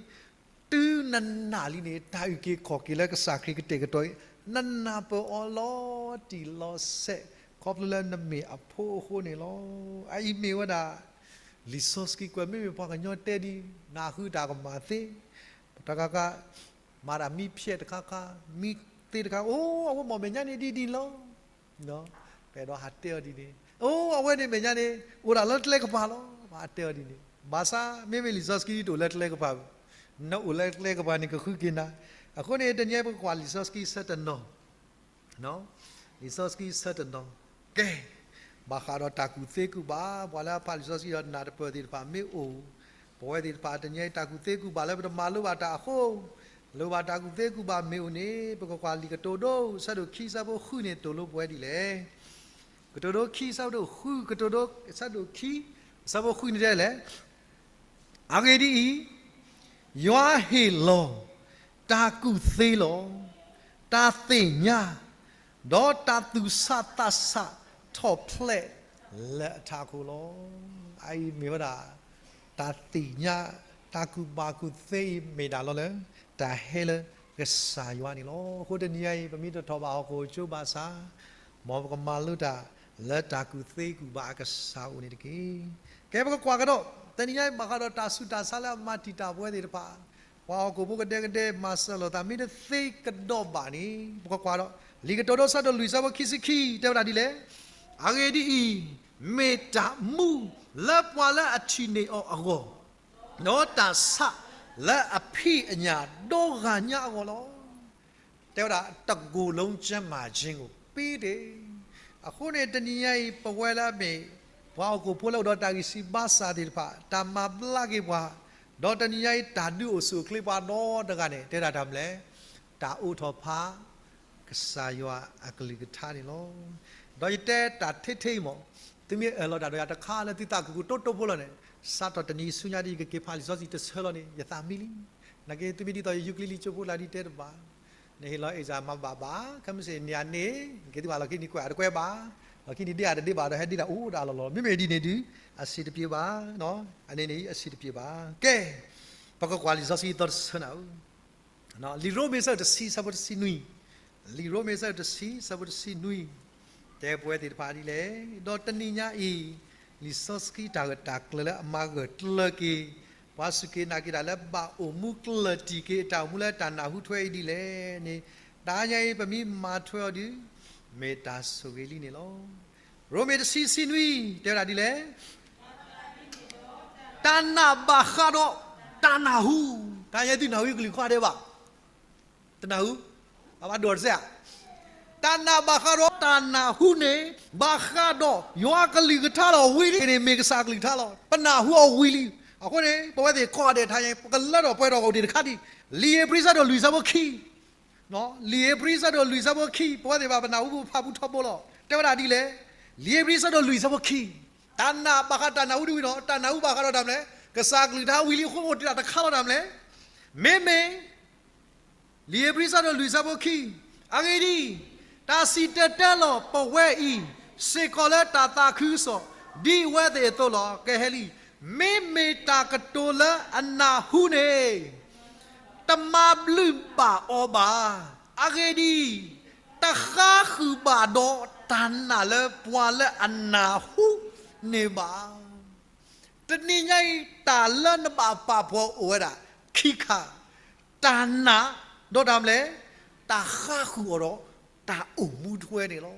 တုၤနနာ်လံန့ၣ် တၢ်အုၣ်က့ၤခီၣ်က့ၤလၢကစၢ်ခရံာ်ကတဲာ်ကတီၤအံၤ နနၢ်ပၢၢ်အီၤလီၤတံၢ်လီၤဆဲး, ခီဖျိလၢနမ့ၢ်အဖိအဃိန့ၣ်လီၤ. အအံၤမ့ၢ်ဝဲဒၣ် လံာ်စီဆှံကွဲး မ့မ့ၢ်ပှၤကညီတဲဒ် နၢ်ဃုတၢ်ကမၣ်သ့, ပတၢ်ကက မၤတၢ်မံဖျဲးတခါခါ, မံသ့တခါ, အိၣ် အဝဲမ့ၢ်မဲာ်ညါန့ၣ်ဒ်ဒ်လီၤ. ပအဲၣ်ဒိးဟးတဲအီၤဒ်န့ၣ်, အိၣ် အဝဲန့ၣ်မဲာ်ညါန့ၣ် အိၣ်ဒၣ်လၢကျဲကပၤလီၤ. ပှၤတဲအီၤဒ်န့ၣ်, ဘၣ်ဆၣ် မ့မ့ၢ်လံာ်စီဆှံတအိၣ်လၢကျဲကပၤဘၣ်, နအိၣ်လၢကျဲကပၤန့ၣ် ကဃုက့ၤနၤ. အဃိန့ၣ် တနံၤအံၤပကကွၢ်လံာ်စီဆှံဆၢတနီၤ လံာ်စီဆှံဆၢတနီၤ, ကဲ, ဘၣ်ဃးဒီးတၢ်ကူၣ်သ့ကူၣ်ဘၣ်, ပှၤလၢအဖးလံာ်စီဆှံဒီးနၢ်တပၢၢ်သ့ၣ်တဖၣ်မ့ၢ်အိၣ်, ပဝဲသ့ၣ်တဖၣ် တနံၤအံၤတၢ်ကူၣ်သ့ကူၣ်ဘၣ်လၢပတမၤလိဘၣ်တၢ်အဃိ, လိၣ်ဘၣ်တၢ်ကူၣ်သ့ကူၣ်ဘၣ်မ့ၢ်အိၣ်န့ၣ် ပကကွၢ်လံာ်ကတိၤဒိ အဆၢဒိၣ်ခံ အဆၢဖိဃုန့ၣ် သိၣ်လိပဝဲဒ်လဲၣ်. ကတိၤဒိခံ အဆၢဒိၣ်ဃု, ကတိၤဒိ အဆၢဒိၣ်ခံ အဆၢဖိဃုန့ၣ်တဲလဲၣ် အဂ့ၢ်ဒ်အံၤ, ယွၤဟ့ၣ်လီၤ တၢ်ကူၣ်သ့လီၤ, တၢ်သ့ၣ်ညါ, ဒီးတၢ်သူၣ်ဆးသးဆးထီၣ်ဖျဲးလၢအထးခိၣ်လီၤ. အအံၤမ့ၢ်ဝဲဒၣ် တၢ်သ့ၣ်ညါ, တၢ်ကူၣ်ဘၣ်ကူၣ်သ့အံၤမ့ၢ်ဒၣ်လီၤလၢ တၢ်ဟဲလၢကစၢ်ယွၤန့ၣ်လီၤ. အဃိတနံၤအံၤ ပမ့ၢ်တထီၣ်ဘၣ်ဟီၣ်ခိၣ်ကၠိဘၣ်ဆၣ် မ်ပကမၤလိတၢ်လၢတၢ်ကူၣ်သ့ကူၣ်ဘၣ်အကစၢ်အိၣ်န့ၣ်တက့ၢ်. ကဲပကကွၢ်ကဒီး, တနံၤညါအံၤဘၣ်ဃးဒီးတၢ်ဆူးတၢ်ဆါလၢအမၤတံာ်တာ်ပဝဲသ့ၣ်တဖၣ်, ပှၤဟီၣ်ခိၣ်ဖိကဒဲကဒဲမၤစၢၤလိာ်သး မ့ၢ်တသ့ကဒီးဘၣ်န့ၣ် ပကကွၢ်ဒီး လံာ်ကတိၤဒိ အဆၢဒိၣ်လွံၢ် အဆၢဖိခံဆံခံ တဲဝဲဒၣ်ဒ်လဲၣ်, အဂ့ၢ်ဒ်အံၤ, မ့ၢ်တၢ်မူလၢပှၤလၢအထံၣ်န့ၢ်အီၤအဂီၢ် ဒီးတၢ်ဆးလၢအဖံးအညၣ်ဒိဂၤညါအဂီၢ်လီၤ. တဲဝဲဒၣ် တၢ်ဂိၢ်လုံးကျန်းမာခြင်းကိုပေးတယ်. အဃိန့ၣ် တနံၤညါအံၤ ပဝဲလၢအမ့ၢ် ပှၤဟီၣ်ခိၣ်ဖိလၢအိၣ်ဒီးတၢ်ဂံၢ်စၢ်ဘါစၢ်သ့ၣ်တဖၣ် တၢ်မၤဘျါက့ၤပှၤ, ဒီးတနံၤညါအံၤ တၢ်ဒုးအိၣ်ဆူၣ်အိၣ်ချ့ပှၤနီတဂၤန့ၣ် တဲဒၣ်တၢ်မနုၤလဲၣ်, တၢ်အိးထီၣ်ဖး ကစၢ်ယွၤအကလုၢ်ကထါန့ၣ်လီၤ. ဒီးယတဲတၢ်ထဲထဲအံၤမး, သုမ့ၢ်အၢၣ်လီၤတၢ်ဒီးယၤတခါလၢသုသးကကူၣ်ကကူၣ်တိတိဖိလီၤန့ၣ်, စးထီၣ်တနံၤဆူညါဒ်ယကက့ၤဖးလံာ်စီဆှံတဆၢလီၤန့ၣ် ယသးမံလံ. နာ်က့ သုမ့ၢ်ဒ်သိးယယူၤကလံၤလံာ်ကၠိဖိလၢဒ်တဲတဘၣ်, နဟ့ၣ်လီၤအ့ၣ်စၢ်မၤဘၣ်ဘၣ်, ခဲမုၢ်ဆ့ၣ်န့ၣ်အန့ၣ် က့ၤသုဘၣ်လီၢ်ခံန့ၣ်ကွဲးအတကွဲးဘၣ်, အခံန့ၣ်ဒ့ၣ်အတဒ့ၣ်ဘၣ်ဒီး ဟဲဒ့ၣ်တၢ်အိၣ်ဒၣ်လီၤလီၤ. မ့မ့ၢ်ဒ်န့ၣ်ဒုး အဆံးတပျ့ၤဘၣ်, အန့ၣ်န့ၣ်အဆံးတပျ့ၤဘၣ်. ကဲ, ပကကွၢ်လံာ်စီဆှံသီတဆၢနၤဧၢ, လံာ်ရိမ့ၤဆၢဒိၣ်တဆံ ဆၢဖိတဆံနွံ, လံာ်ရိမ့ၤဆၢဒိၣ်တဆံ ဆၢဖိတဆံနွံ, တဲပဝဲသ့ၣ်တဖၣ်ဒ်လဲၣ်, ဒီးတနံၤညါအံၤ လံာ်စီဆှံတၢ်ဂ့ၢ်တၢ်ကျၢၤလၢအမၤဂၢၢ်ကျၢၤက့ၤ ပှၤစူၢ်က့ၤနာ်က့ၤတၢ်လၢဘၣ်အိၣ်မူကျၢၢ်တံၢ်က့ၤအတၢ်အိၣ်မူလၢတၢ်နၢ်ဟူထွဲအံၤဒ်လဲၣ်န့ၣ်, တနံၤညါအံၤပမ့ၢ်မၤထွဲအီၤဒီး မ့ၢ်တၢ်ဆိၣ်ဂ့ၤလံန့ၣ်လီၤ. ရိမ့ၤတဆံ ဆံနွံ တဲဝဲဒၣ်ဒ်လဲၣ်, တၢ်နာ်ဘၣ်ဃးဒီးတၢ်နၢ်ဟူ, တနံၤညါအံၤသုနၢ်ဟူကလုၢ်ကီၢ်ဒဲးဘၣ်, တနၢ်ဟူ, အဘၣ်ဒိးတစဲးဧါ. တၢ်နာ်ဘၣ်ဃးဒီးတၢ်နၢ်ဟူန့ၣ် ဘၣ်ဃးဒီးယွၤကလုၢ်ကထါလီၤ. ဝံၤလံန့ၣ် မ့ၢ်ကစၢ်ကလုၢ်ကထါလီၤ. ပနၢ်ဟူအီၤဝံၤလံ. အဃိန့ၣ် ပဝဲသ့ၣ်ကီၢ်ဒဲးတနံၤညါအံၤ ပကလၢထီၣ်ပှဲၤထီၣ်အိၣ်တ့ၢ်တခါဒံး, လံာ်ဧ့ၤဘြံၤဆၢဒိၣ်လွံၢ်ဆၢဖိခံ, လံာ်ဧ့ၤဘြံၤဆၢဒိၣ်လွံၢ်ဆၢဖိခံ ပဝဲသ့ၣ်ဘၣ်ပနၢ်ဟူပဖးဖူထီဘိလီၤ. တဲဝဲဒၣ်ဒ်လဲၣ်, လံာ်ဧ့ၤဘြံၤဆၢဒိၣ်လွံၢ်ဆၢဖိခံ, တၢ်နာ်ဘၣ်ဃးတၢ်နၢ်ဟူတဝံၤဒီး တၢ်နၢ်ဟူဘၣ်ဃးဒီးတၢ်မနုၤလဲၣ်, ကစၢ်ကလုၢ်ကထါဝံၤလံအဃိအိၣ်တ့ၢ်တၢ်တခါလီၤ. တၢ်မနုၤလဲၣ်, မ့မ့ၢ် လံာ်ဧ့ၤဘြံၤဆၢဒိၣ်လွံၢ်ဆၢဖိခံ, အဂ့ၢ်ဒ်အံၤ, တၢ်စံၣ်တဲၤတဲလီၤပဝဲအံၤ စ့ၢ်ကီးလၢတၢ်သးခုကစီၣ် ဒ်အဝဲသ့ၣ်အသိးလီၤ. ကဟဲလံ, မ့မ့ၢ်တၢ်ကတိၤလၢအနၢ်ဟူန့ၣ် တမၤဘျုးဘၣ်အီၤဘၣ်. အဂ့ၢ်ဒ်အံၤ, တဃါဃုာ်ဘၣ်ဒီးတၢ်နာ်လၢပှၤလၢအနၢ်ဟူန့ၣ်ဘၣ်. တနံၤညါအံၤ တၢ်လၢနဘၣ်ပာ်ဖှိၣ်အိၣ်ဝဲဒၣ်ခံခါ, တၢ်နာ်, ဒီးတၢ်မနုၤလဲၣ်, တၢ်ဃါဃုာ်အီၤဒီးတၢ်အိၣ်မူထွဲန့ၣ်လီၤ.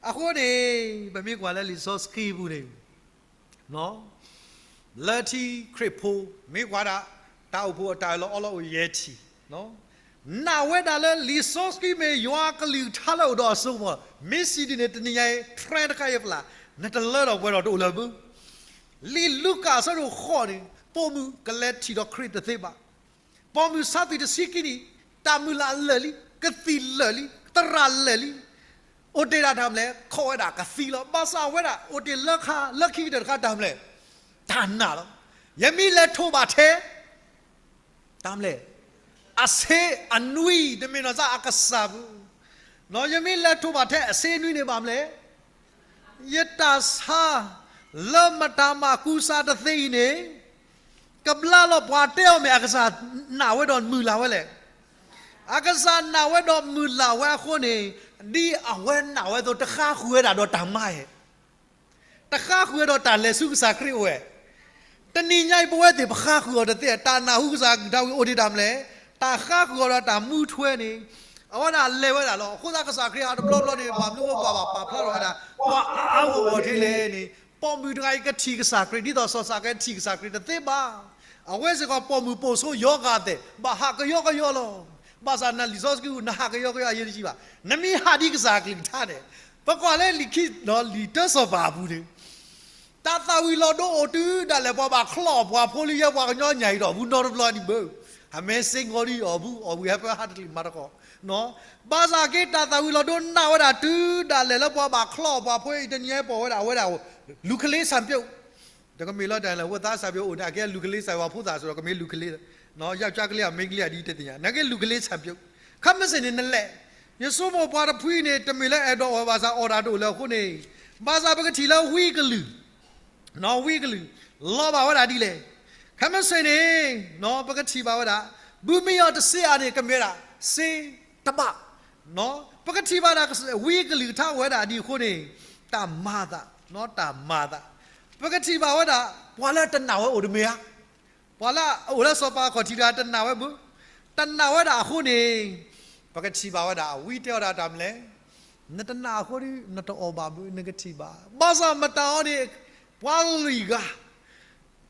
အဃိန့ၣ် ပမ့ၢ်ကွၢ်လၢလံာ်စီဆှံပူၤန့ၣ် လၢထံခရံာ်ဖိ မ့ၢ်ကွၢ်ဒၣ် တၢ်အိၣ်ဖှိၣ်အတၢ်အၢၣ်လီၤအီလီၤအိၣ်ယဲၢ်ထံၣ်, နာ်ဝဲဒၣ်လၢလံာ်စီဆှံမ့ၢ်ယွၤကလုၢ်ကထါလၢအိၣ်ဒီးအစိကမီၤ, မ့ၢ်စံးဒ်န့ၣ် တနံၤညါအံၤ train တခါအံၤဖျါ, နတလၢထီၣ်ပှဲၤထီၣ်တအိၣ်လၢၤဘၣ်. လံာ်လူၤကၣ်အဆၢဒိၣ်ဃိးန့ၣ် ပိာ်မုၣ်ကလဲၤထံၣ်ဒီးခရံာ်တသ့ဘၣ်. ပိာ်မုၣ်ဆါသွံၣ်တဆံခံနံၣ်, တၢ်မုၢ်လၢ်လၢာ်လံ, ကသံၣ်လၢာ်လံ, သရၣ်လၢာ်လံ, အိၣ်တ့ၢ်ဒၣ်တၢ်မနုၤလဲၣ်, ခိးဝဲဒၣ်ကသံလီၤ. ဘၣ်ဆၣ်ဝဲဒၣ် အိၣ်တ့ၢ်လၢခါ လၢခံကတၢၢ်တခါတၢ်မနုၤလဲၣ်, တၢ်နာ်လီၤ. ယမ့ၢ်လဲၤထိးဘၣ်ထဲ တၢ်မနုၤလဲၣ်, အဆ့အနွံ, တမ့ၢ်နီၢ်စၢ်အကစၢ်ပူၤ, ယမ့ၢ်လဲၤထိးဘၣ်ထဲအဆ့အနွံန့ၣ်ဘၣ်မနုၤလဲၣ်, ယတၢ်ဆါလၢမတၤမၤကူစါတသ့အံၤန့ၣ် ကဘျါလီၤပှၤတဲအီၤမ့ၢ်အကစၢ်နာ်ဝဲဒီးမုၢ်လၢ်ဝဲလဲၣ်. အကစၢ်နာ်ဝဲဒီးမုၢ်လၢ်ဝဲအဃိန့ၣ်, ဒ်အဝဲနာ်ဝဲအသိး တဃါဃုာ်ဝဲဒၣ်ဒီးတၢ်မၤဧဲ, တဃါဃုာ်ဝဲဒီးတၢ်လဲၤဆူကစၢ်ခရံာ်အိၣ်ဝဲ. တနံၤညါအံၤ ပဝဲသ့ၣ်ပဃါဃုာ်အီၤတသ့, တၢ်နၢ်ဟူကစၢ်ကလုၢ်ကထါဝံၤအိၣ်ဒံးတၢ်မနုၤလဲၣ်, တၢ်ဃါဃုာ်အီၤဒီးတၢ်မူထွဲန့ၣ် အဝဲဒၣ်လဲၤဝဲဒၣ်လီၤ. အဃိသတးကစၢ်ခရံာ်အတဘျီဘျီန့ၣ် ဘၣ်မနုၤအဃိပှၤဘၣ်ပာ်ဖျါထီၣ်ဝဲဒၣ် ပှၤအါအါဂီၢ်ဂီၢ်ဒ်လဲၣ်န့ၣ်, ပိာ်မုၣ်တဂၤအံၤကထံၣ်ကစၢ်ခရံာ် ဒ်သိးစီၤစးကဲထံၣ်ကစၢ်ခရံာ်တသ့ဘၣ်. အဝဲစ့ၢ်ကီးပိာ်မုၣ်ပိာ်ဆိယီၤဂၤသဲး ဘၣ်ဟးကယီကယီလီၤ. ဘၣ်ဆၣ်နလံာ်စီဆှံပူၤ နဟးကယီကယီအရေးတကြီးဘၣ်. နမ့ၢ်ဟးဒ်ကစၢ်အကလုၢ်ကထါန့ၣ်, ပကွၢ်လၢလံာ်ခံ, လံာ်တၢစီၤပၤအပူၤန့ၣ် တၢ်သၣ်ဝံၤလီၤဒိအိၣ်တုၤဒၣ်လဲာ် ပှၤဘၣ်ချီအီၣ်ပှၤဖိလၢယဲၢ်ပှၤကညီညၣ်အံၤဒီး ဘူးနီတဘျီဒံးဘၣ်. အမ့ၢ်စ့ၢ်ကီးဒ်အီၤဘူးအီၣ်ဝံၤ ဟဲပၢဟးတချုးမၤတကီၢ်. ဘၣ်ဆၣ်က့ တၢ်သၣ်ဝံၤလီၤဒိနာ်ဝဲဒၣ်တုၤဒၣ်လဲာ်လၢ ပှၤဘၣ်ချီအီၣ်ပှၤဖိအံၤ တနံၤညါအံၤပိာ်ဝဲဒၣ် အဝဲဒၣ်အိၣ် လူၤခလ့ဆၣ်ပျိး တကမ့ၢ်လၢတၢ်လၢ ဝဲသးစၢ်ပျိအိၣ်န့ၣ် အကဲလူၤခလ့ဆၣ်ပျိး ဖိသၣ်စ့ၢ်ကီး ကမ့ၢ်လူၤခလ့, ယကၠါကလ့အမ့ၢ်ကလ့အဒ်တသ့ၣ်ညါ နာ်က့ လူၤခလ့ဆၣ်ပျိး. ခဲမုၢ်ဆ့ၣ်န့ၣ်နလဲၣ်, ယဆိကမိၣ်ပှၤတဖုအံၤန့ၣ် တမ့ၢ်လၢအဲၣ်ဒိးအီၣ်ဘၣ်ဆၣ် အီၣ်တၢ်တအိၣ်လၢအဃိန့ၣ်, ဘၣ်ဆၣ်ပကထံၣ်လၢဝံကလုာ်, ဝံကလုာ် လီၤဘၣ်ဝဲဒၣ်ဒ်လဲၣ်. ခဲမုၢ်ဆ့ၣ်န့ၣ် ပကထံၣ်ဘၣ်ဝဲဒၣ် ဘုမ့ၢ်အီၤတစ့အါန့ၣ် ကမ့ၢ်ဝဲဒၣ် စ့တဘၣ် ပကထံၣ်ဘၣ်ဒၣ် ဝံကလုာ်ကထါအိၣ်ဝဲဒၣ်ဒ်အဃိန့ၣ်, တၢ်မၤအသး, တၢ်မၤအသး, ပကထံၣ်ဘၣ်ဝဲဒၣ် ပှၤလၢတနာ်ဝဲအိၣ်တမ့ၢ်ဧါ. ပှၤလၢအအိၣ်လၢစီၤပၤအခီၣ်ထံးတဂၤတနာ်ဝဲဘၣ်, တနာ်ဝဲဒၣ်အဃိန့ၣ်, ပကထံၣ်ဘၣ်ဝဲဒၣ် ဝံတဲဝဲဒၣ်တၢ်မနုၤလဲၣ်, နတနာ်အဃိဒီး နတအီၣ်ဘၣ်ဘၣ် နကထံၣ်ဘၣ်. ဘၣ်ဆၣ်မတၤအီၤန့ၣ် ပှၤလွံၢ်ဂၤ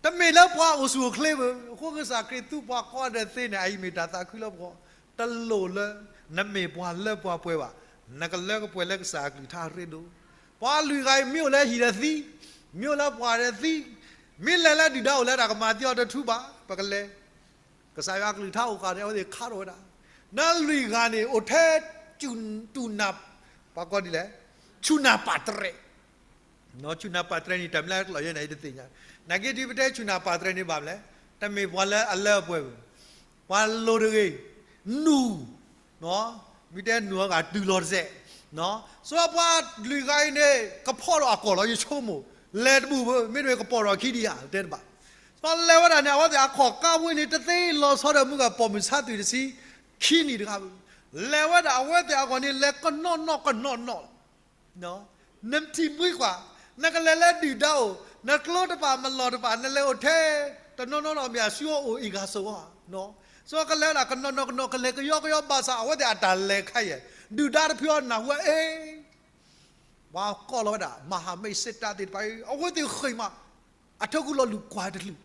တမ့ၢ်လၢပှၤအိၣ်ဆူၣ်အိၣ်ချ့ဘၣ်. အဃိကစၢ်ခရံာ်သူပှၤကိးဂၤဒဲးသ့န့ၣ် အအံၤမ့ၢ်တၢ်သးခုလၢပဂီၢ်, တလိၣ်လၢ နမ့ၢ်ပှၤလၢပှဲၤပှဲၤဘၣ်, နကလၢကပှဲၤလၢကစၢ်အကလုၢ်ကထါအရ့ဒိၣ်. ပှၤလွံၢ်ဂၤအံၤ မ့ၢ်အိၣ်လၢဟံၣ်ဒီးသံ, မ့ၢ်အိၣ်လၢပှၢ်ဒီးသံ, မ့ၢ်လဲၤလၢဒုၣ်ဒါအိၣ်လၢတၢ်ကမၤသံအီၤတထူဘၣ်, ပကလဲၤ ကစၢ်ယွၤအကလုၢ်ကထါအိၣ်ဃာ်န့ၣ် အဝဲသ့ၣ်ခးထီၣ်ဝဲဒၣ်. နလွံၢ်ဂၤန့ၣ် အိၣ်ထဲ တူၢ်နၢ်, ပှၤကိးဒ်လဲၣ်, ဆူၣ်နၢ်ပာ်တြဲၤ, ဆူၣ်နၢ်ပာ်တြဲၤန့ၣ် တၢ်မနုၤလၢကျိာ်ယဲန့ၣ် ယတသ့ၣ်ညါ, နာ်က့ဒ်ပတဲဆူၣ်နၢ်ပာ်တြဲၤန့ၣ်ဘၣ်မနုၤလဲၣ်, တမ့ၢ်ပှၤလၢအလၢအပှဲၤဘၣ်, ပှၤလိၤတဂ့ၤ, နူၢ်, မ့ၢ်တဲနူၢ်အဂၤတုၤလီၤတစဲး စီၤပၤလွံၢ်ဂၤအံၤန့ၣ် ကဖီၣ်ဒီးအကီၢ်လီၤ ယဆိကမိၣ်, လဲၤတဘူၣ်ဘၣ်, မ့တမ့ၢ်ကပီၤထီၣ်ခံဒံးဧါ တဲတဘၣ်. စီၤပၤလဲၤဝဲဒၣ်န့ၣ် အဝဲသ့ၣ်အခီၣ်ကါဖိန့ၣ် တသ့လီၤဆီဒီးမုၢ်ဂၤပိာ်မုၣ်ဆါသွံၣ်တဆံခံနံၣ်တဂၤဘၣ်. လဲၤဝဲဒၣ် အဝဲသ့ၣ်အဂီၢ်န့ၣ် လဲၤကနီၣ်နီၣ်ကနီၣ်နီၣ်လီၤ. နထံၣ်မှံကွၢ်, နကလဲၤလၢဒုၣ်ဒါအိၣ်, နကျိတပာ်မလီၤတပာ် နလဲၤအိၣ်ထဲတနီၤနီၤဒီး မ့ၢ်အစုအိၣ်အ့ၣ်ဂၤစိာ်အီၤဧါ. စီၤပၤကလဲၤဝဲဒၣ် ကနီၣ်နီၣ်ကနီၣ် ကလဲၤကယီကယီ ဘၣ်ဆၣ်အဝဲသ့ၣ်အတၢ်လဲၤခါအံၤ ဒုၣ်ဒါတဖုအီၤနၢ်ဟူဝဲအ့ၣ် ပှၤကိးလီၤဝဲဒၣ် မၤဟးမဲးစ့းတၢ်သ့ၣ်တဖၣ်အံၤ အဝဲသ့ၣ်ဃ့ၢ်မး အထၢကူလီၤလူၤကွၢ်တချုး,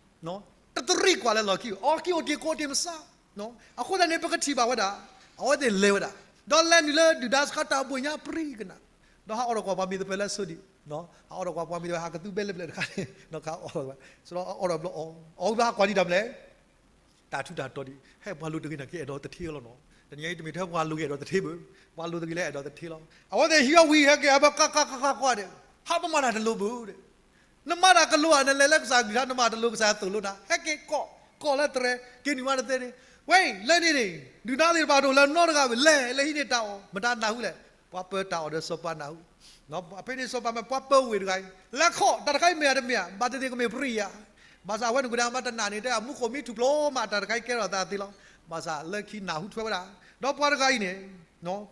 တသရံၣ်ကွၢ်လၢလီၢ်ခံ အီၣ်က့ၤအိၣ်က့ၤကိးတ့ၢ်မစါ. အဃိသတးန့ၣ် ပကထံၣ်ဘၣ်ဝဲဒၣ် အဝဲသ့ၣ်လဲၤဝဲဒၣ် ဒီးလဲၤနုာ်လၢဒုၣ်ဒါစခါတၢ်ဘှ့ၣ်ညါပြံကနၣ်, ဒီးဟးအိၣ်ဒီးကွၢ်ပှၤမ့ၢ်သပၢၤလၢအဆိဒံး, ဟးအိၣ်ဒီးကွၢ်ပှၤမ့ၢ်သပၢၤ ဟးကသူဘဲလၢပျၢၤတခါန့ၣ် ဒီးကအိၣ်ဒီးဘျီအီၤ, အီၣ်ဘျီဟးကွၢ်ဒံးတၢ်မနုၤလဲၣ် တၢ်ထူးတၢ်တီၤဒံး ဟဲပှၤလိၤတဂ့ၤန့ၣ် ကအဲၣ်ဒိးတထ့လီၤနီၤ. တနံၤအံၤတမ့ၢ်ထဲပှၤလိၤကအဲၣ်ဒိးတထ့ဘၣ်, ပှၤလိၤတဂ့ၤလၢအဲၣ်ဒိးတထ့လီၤ. အဝဲသ့ၣ်ဟံးအီၤဝံၤ ဟဲက့ၤအဘၢကါကါကါကါကွၢ်ဒီး ဟးပမၤတၢ်တလိၤဘၣ်ဒီး နမၤတၢ်ကလိၤဧါ နလဲၤလၢကစၢ်ကလုၢ်ကထါ နမၤတလိၤ ကစၢ်ယွၤသိၣ်လိနၤ ဟဲက့ၤကိး ကိးလၢတြဲၤ က့ၤနုာ်မးတသ့န့ၣ်, ဝဲလၢန့ၣ်န့ၣ် ဒုၣ်ဒါသ့ၣ်တဖၣ်တအိၣ်လၢၤနီတဂၤဘၣ် လဲၤ လဲၤဟံးန့ၢ်တၢ်အီၣ် မတၤနၢ်ဟူလဲၣ်, ပှၤပၢတၢ်အီၣ်ဒီးစီၤပၤနၢ်ဟူ ဖဲန့ၣ်စီၤပၤမ့ၢ်ပှၤပၢဝ့ၢ်တဂၤအံၤ လဲၤခီၣ် တၢ်တခါအံၤမ့ၢ်ဧါတမ့ၢ်ဧါ ဘၣ်သ့ၣ်သ့ၣ်ကမ့ၢ်ပြံဧါ, ဘၣ်ဆၣ်အဝဲန့ၣ်ကွၢ်ဒၣ်မးတနာ်န့ၣ် တဲအမူခိၣ်မံထူၣ်ဖျိမး တၢ်တခါအံၤကဲထီၣ်သးသ့လီၤ. ဘၣ်ဆၣ်လၢခံနၢ်ဟူထွဲဝဲဒၣ်, ဒီးပှၤတဂၤအံၤန့ၣ်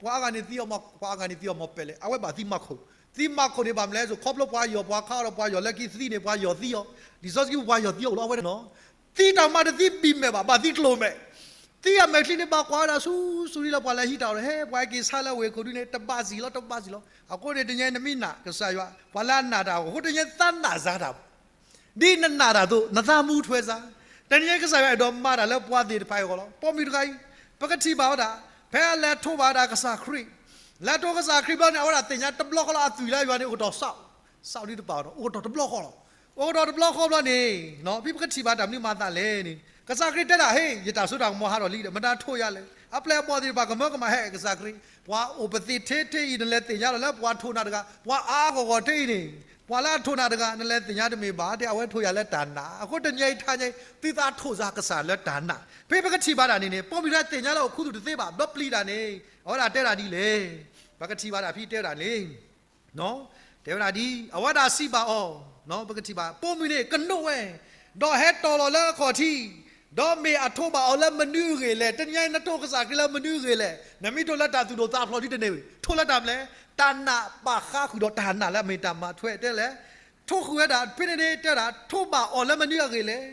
ပှၤအါဂၤန့ၣ်သံအီၤမး ပှၤအါဂၤန့ၣ်သံအီၤမးပဲာ်လဲၣ် အဝဲဘၣ်သံမၤခိၣ်, သံမၤခိၣ်န့ၣ်ဘၣ်မနုၤလဲၣ် ခီဖျိပှၤယီၤပှၤခးအီၤဒီးပှၤယီၤလၢခံသံန့ၣ် ပှၤယီၤသံအီၤ, လံာ်စီဆှံပှၤယီၤသံအီၤလီၤ အဝဲန့ၣ်နီၤ သံတၢ်မၤတသံဘံၣ်မဲာ်ဘၣ် ဘၣ်သံကျိၤမဲာ် သံအမဲာ်ချံန့ၣ် ဘၣ်ကွၢ်ဝဲဒၣ်ဆူဆူဒ်လၢပှၤလဲၤဟံးတၢ်အီၣ်ဒီး ဟဲပှၤဟဲက့ၤဆါလၢဝ့ၢ်ခိၣ်ဒုန့ၣ် တဘၣ်စံၣ်လီၤ တဘၣ်စံၣ်လီၤ. အဃိန့ၣ် တနံၤအံၤနမ့ၢ်နာ်ကစၢ်ယွၤ ပှၤလၢအနာ်တၢ်အီၣ် အဃိတနံၤအံၤသးနာ်စါတၢ် ဒ်နနာ်တၢ်အသိး နသးမူထွဲစါ, တနံၤအံၤကစၢ်ယွၤအဲၣ်ဒိးမၤတၢ်လၢပှၤသ့ၣ်တဖၣ်အံၤအဂီၢ်လီၤ. ပိာ်မုၣ်တဂၤအံၤ ပကထံၣ်ဘၣ်ဝဲဒၣ် ဖဲအလဲၤထိးဘၣ်ဝဲဒၣ်ကစၢ်ခရံာ်, လဲၤထိးကစၢ်ခရံာ်ဘျီန့ၣ် အဝဲဒၣ်သ့ၣ်ညါတဘျီဃီလီၤ အသွံၣ်လၢယွၤန့ၣ် အိၣ်ကတီၢ်စး စးဒ်တပာ်အီၤနီၤ အိၣ်ကတီၢ်တဘျီဃီလီၤ. အိၣ်ကတီၢ်တဘျီဃီဘျီန့ၣ် ဖဲပကထံၣ်ဘၣ်တၢ်မနုၤမၤသးလဲၣ်န့ၣ် ကစၢ်ခရံာ်တဲဒၣ် ဟ့ၣ် ယတၢ်စိတၢ်ကမီၤဟးထီၣ်လံဒီး မတၤထိးယၤလဲၣ်. အပျဲၢ်အဘီၣ်သ့ၣ်တဖၣ်ကမၢကမၣ်ဟဲကစၢ်ခရံာ်, ပှၤအိၣ်ပသ့ၣ်ထဲထဲအံၤ နလဲၤသ့ၣ်ညါလီၤလၢပှၤထိးနၤတဂၤ, ပှၤအါအါဂီၢ်ဂီၢ်ထဲအံၤန့ၣ် ပှၤလၢအထိးနၤတဂၤ နလဲၤသ့ၣ်ညါတမ့ၢ်ဘၣ် တဲအဝဲထိးယၤလၢတၢ်နာ်, အဃိတနံၤအံၤထါညါအံၤ သုသးထိးစါကစၢ်လၢတၢ်နာ်, ဖဲပကထံၣ်ဘၣ်တၢ်န့ၣ်န့ၣ် ပိာ်မုၣ်တဂၤသ့ၣ်ညါလၢအိၣ်ခူသူၣ်တသ့ဘၣ် ဘျီပျံၤတၢ်န့ၣ် အဝဲဒၣ်တဲဒၣ်ဒ်လဲၣ်, ပကထံၣ်ဘၣ်တၢ်ဖဲတဲဝဲဒၣ်န့ၣ် တဲဝဲဒၣ်ဒ် အဝဲဒၣ်စံးဘၣ်အီၤ, ပကထံၣ်ဘၣ် ပိာ်မုၣ်န့ၣ်ကနိးဝဲ, ဒီးဟဲတီၤလီၤလၢအခီၣ်ထံး, ဒီးမ့ၢ်အထိးဘၣ်အီၤလၢမနုၤအဂ့ၢ်လဲၣ်. တနံၤအံၤနထိးကစၢ်ခရံာ်လၢမနုၤအဂ့ၢ်လဲၣ်. နမ့ၢ်ထိးလၢတၢ်သူၣ်ဒိၣ်သးဖျိးဒ်တန့ၢ်ဝဲ ထိးလၢတၢ်မနုၤလဲၣ်. တၢ်နာ်ပာ်ဃါဃုာ်ဒီးတၢ်နာ်လၢအမ့ၢ်တၢ်မၤထွဲတဲလဲၣ် ထိးဃုာ်ဝဲဒၣ် ဖဲန့ၣ်န့ၣ် တဲဝဲဒၣ် ထိးဘၣ်အီၤလၢမနုၤအဂ့ၢ်လဲၣ်.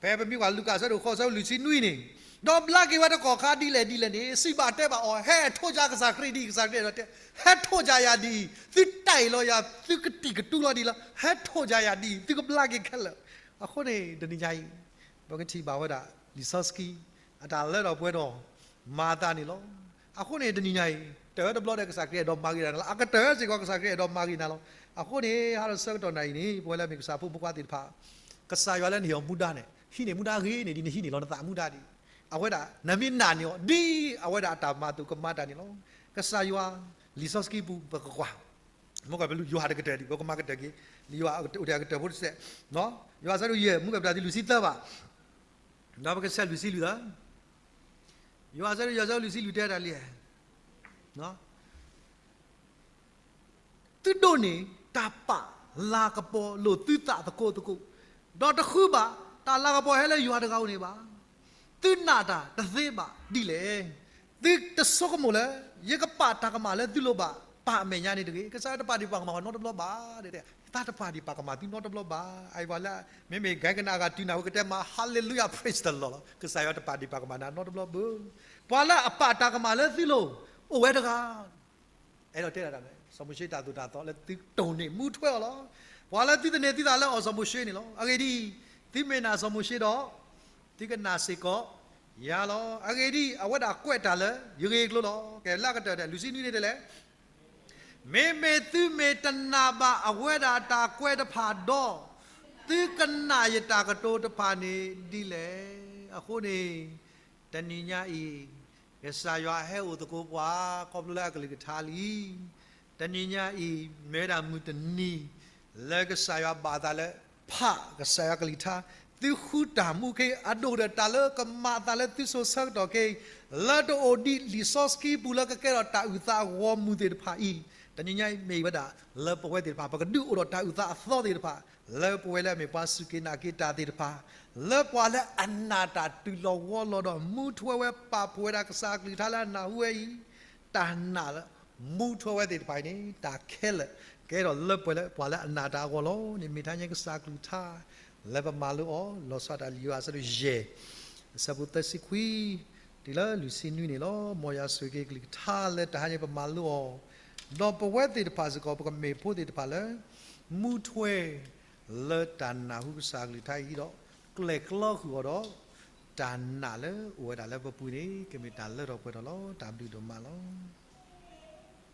ဖဲပမ့ၢ်ကွၢ်လူၤကၣ်အဆၢဒိၣ်ဃိး အဆၢဖိလွံၢ်ဆံနွံန့ၣ်, ဒီးဘျါက့ၤဝဲတကီၢ်ခါဒ်လဲၣ်ဒ်လဲၣ်န့ၣ် စံးဘၣ်တဲဘၣ်အီၤ, ဟဲထိးယၤကစၢ်ခရံာ်ဒ်ကစၢ်ခရံာ်အဲၣ်ဒိးတဲ, ဟဲထိးယၤယၤဒ်အံၤ, သုတၢ်အ့ၣ်လီၤယၤ, သုကတံၢ်ကတူလီၤဒ်လီၤ, ဟဲထိးယၤယၤဒ်အံၤ, သုကဘျါက့ၤခဲလၢာ်. အဃိန့ၣ် တနံၤညါအံၤ ပကထံၣ်ဘၣ်ဝဲဒၣ် လံာ်စီဆှံ အတၢ်လၢထီၣ်ပှဲၤထီၣ် မၤသးန့ၣ်လီၤ. အဃိန့ၣ် တနံၤညါအံၤ တၢ်ဝဲတဘျီဒီးကစၢ်ခရံာ်အဲၣ်ဒိးမၤဂ့ၤနၤလီၤ. အကတၢၢ်စ့ၢ်ကီးကစၢ်ခရံာ်အဲၣ်ဒိးမၤဂ့ၤနၤလီၤ. အဃိန့ၣ် ဟးထီၣ်ဆၢကတီၢ်နၤအံၤန့ၣ် ပဝဲလၢမ့ၢ်ကစၢ်ဖိမုၣ်ဖိခွါသ့ၣ်တဖၣ် ကစၢ်ယွၤလၢနဟ့ၣ်အီၤမူဒါန့ၣ် ဟံးန့ၢ်မူဒါဂ့ၤန့ၣ် ဒ်နဟံးန့ၢ်လီၤနသးမူဒါဒ်အံၤ, အဝဲဒၣ် နမ့ၢ်နာ်န့ၢ်အီၤ ဒ်အဝဲဒၣ်အတၢ်မၤအသိးကမၤတၢ်န့ၣ်လီၤ. ကစၢ်ယွၤ လံာ်စီဆှံပူၤ ပကကွၢ် မ့ၢ်ကပလူးယွၤတကတၢၢ်ဒံး ပကမၤကတၢၢ်က့ၤ လံာ်ယိၤဟၣ်အိၣ်ထဲအကတၢၢ်ဖိတစဲး, ယိၤဟၣ်အဆၢဒိၣ်ယဲၢ် မ့ၢ်ကပတၢ်ဒ်လွံၢ်ဆံသၢဘၣ်, ဒီးပကဆဲးလွံၢ်ဆံလွံၢ်သၢ, ယိၤဟၣ်အဆၢဒိၣ်ယဲၢ် အဆၢဒိၣ်လွံၢ်ဆံလွံၢ်တဲဒၣ်လံ သုဒိးန့ၢ် တၢ်ပာ်လၤကပီၤလိာ်သုသးသကိးသကိး, ဒီးတဃုဘၣ် တၢ်လၤကပီၤဟဲလၢယွၤတဂၤဧိၤန့ၣ်ဘၣ်. သုနာ်တၢ်တသ့ဘၣ်ဒ်လဲၣ်. သုတဆိကမိၣ်လၢ ယကပာ်တၢ်ကမၣ်လၢသုလိၤဘၣ် ပာ်အမဲာ်ညါန့ၣ်တဂ့ၤ. ကစၢ်ယွၤတပာ်ဒံးပာ်ကမၣ်ပှၤနီတဘျီဘၣ်. တၢ်တပာ်ဒံးပာ်ကမၣ်သုနီတဘျီဘၣ်. အအံၤပှၤလၢ မ့မ့ၢ် ဂဲၤကနၣ်အဂၤတုၤနၢ်ဟူကတဲမး Hallelujah, praise the Lord လီၤ. ကစၢ်ယွၤတပာ်ဒံးပာ်ကမၣ်နၤနီတဘျီဘၣ်. အအံၤပှၤလၢအပာ်တၢ်ကမၣ်လၢသုလိၤ အိၣ်ဝဲတဂၤ အဲၣ်ဒိးတဲဒၣ်တၢ်မနုၤလဲၣ်, စီၤမိၤၡ့တၢ်သိၣ်တၢ်သီလၢသုတိၢ်န့ၢ်မူထွဲအီၤလီၤ. ပှၤလၢသုသန့ၤသုသးလၢအီၤစီၤမိၤၡ့န့ၣ်လီၤ. အဂ့ၢ်ဒ်အံၤ, သုမ့ၢ်နာ်စီၤမိၤၡ့ဒီး, သုကနာ်စ့ၢ်ကီးယၤလီၤ. အဂ့ၢ်ဒ်အံၤ, အဝဲဒၣ်ကွဲးတၢ်လၢယဂ့ၢ်အကျိၤလီၤ. ကဲ လၢအကတၢၢ်ဒဲး လွံၢ်ဆံနွံန့ၣ်တဲလဲၣ်, မ့မ့ၢ်သုမ့ၢ်တနာ်ဘၣ်အဝဲဒၣ်အတၢ်ကွဲးတဖၣ်ဒီး, သုကနာ်ယတၢ်ကတိၤတဖၣ်န့ၣ်ဒ်လဲၣ်. အဃိန့ၣ် တနံၤညါအံၤ, ကစၢ်ယွၤဟဲအိၣ်သကိးပှၤ ခီဖျိလၢအကလုၢ်ကထါလံ. တနံၤညါအံၤ မ့ၢ်ဝဲဒၣ်မုၢ်တနံၤ လၢကစၢ်ယွၤဘၣ်သးလၢ ဖးကစၢ်ယွၤကလုၢ်ကထါ, သုဃုတၢ်မူခဲအံၤ အဒိၣ်ဒီးတၢ်လၢကမၤအသးလၢသုစိၤဆၢကတီၢ်ခဲအံၤ, လၢတအိၣ်ဒံးလံာ်စီဆှံပူၤလၢကကဲထီၣ်တၢ်အုၣ်သးအဂီၢ်မုၢ်သ့ၣ်တဖၣ်အံၤ, တနံၤညါအံၤမ့ၢ်ဝဲဒၣ် လၢပဝဲသ့ၣ်တဖၣ် ပကဒုးအိၣ်ဒီးတၢ်အုၣ်သးအသီသ့ၣ်တဖၣ်, လၢပဝဲလၢအမ့ၢ်ပှၤစူၢ်က့ၤနာ်က့ၤတၢ်သ့ၣ်တဖၣ်, လၢပှၤလၢအနာ်တၢ်တုၤလီၤဝီလီၤဒီး မူထွဲဝဲပာ်ဖှိၣ်ဝဲဒၣ်ကစၢ်အကလုၢ်ကထါလၢအနၢ်ဟူဝဲအံၤ, တၢ်နာ်လၢ မူထွဲဝဲသ့ၣ်တဖၣ်အံၤန့ၣ် တၢ်ခဲလၢာ် ကဲထီၣ်လၢပှဲၤလၢပှၤလၢအနာ်တၢ်အဂီၢ်လီၤန့ၣ် မ့ၢ်ထဲန့ၣ်ကစၢ်ကလုၢ်ကထါ လၢပမၤလိအီၤ လီၤဆီဒၣ်တၢ်လံာ်ယိၤဟၣ်အဆၢဒိၣ်ယဲၢ် အဆၢဖိသၢဆံခွံ တုၤလၢလွံၢ်ဆံနွံန့ၣ်လီၤ. မ်ယွၤဆိၣ်ဂ့ၤက့ၤကလုၢ်ကထါလၢတၢ်ဟါန့ၣ်ပမၤလိအီၤ, ဒီးပဝဲသ့ၣ်တဖၣ်စ့ၢ်ကီး ပကမ့ၢ်ဖိသ့ၣ်တဖၣ်လၢ မူထွဲ လၢတၢ်နၢ်ဟူကစၢ်ကလုၢ်ကထါအံၤဒီး ကျဲၤကျီဃုာ်အီၤဒီး တၢ်နာ်လၢအိၣ်ဝဲဒၣ်လၢပပူၤန့ၣ် ကမ့ၢ်တၢ်လၢထီၣ်ပှဲၤထီၣ်လီၤ. တၢ်ဘျုးဒိၣ်မးလီၤ.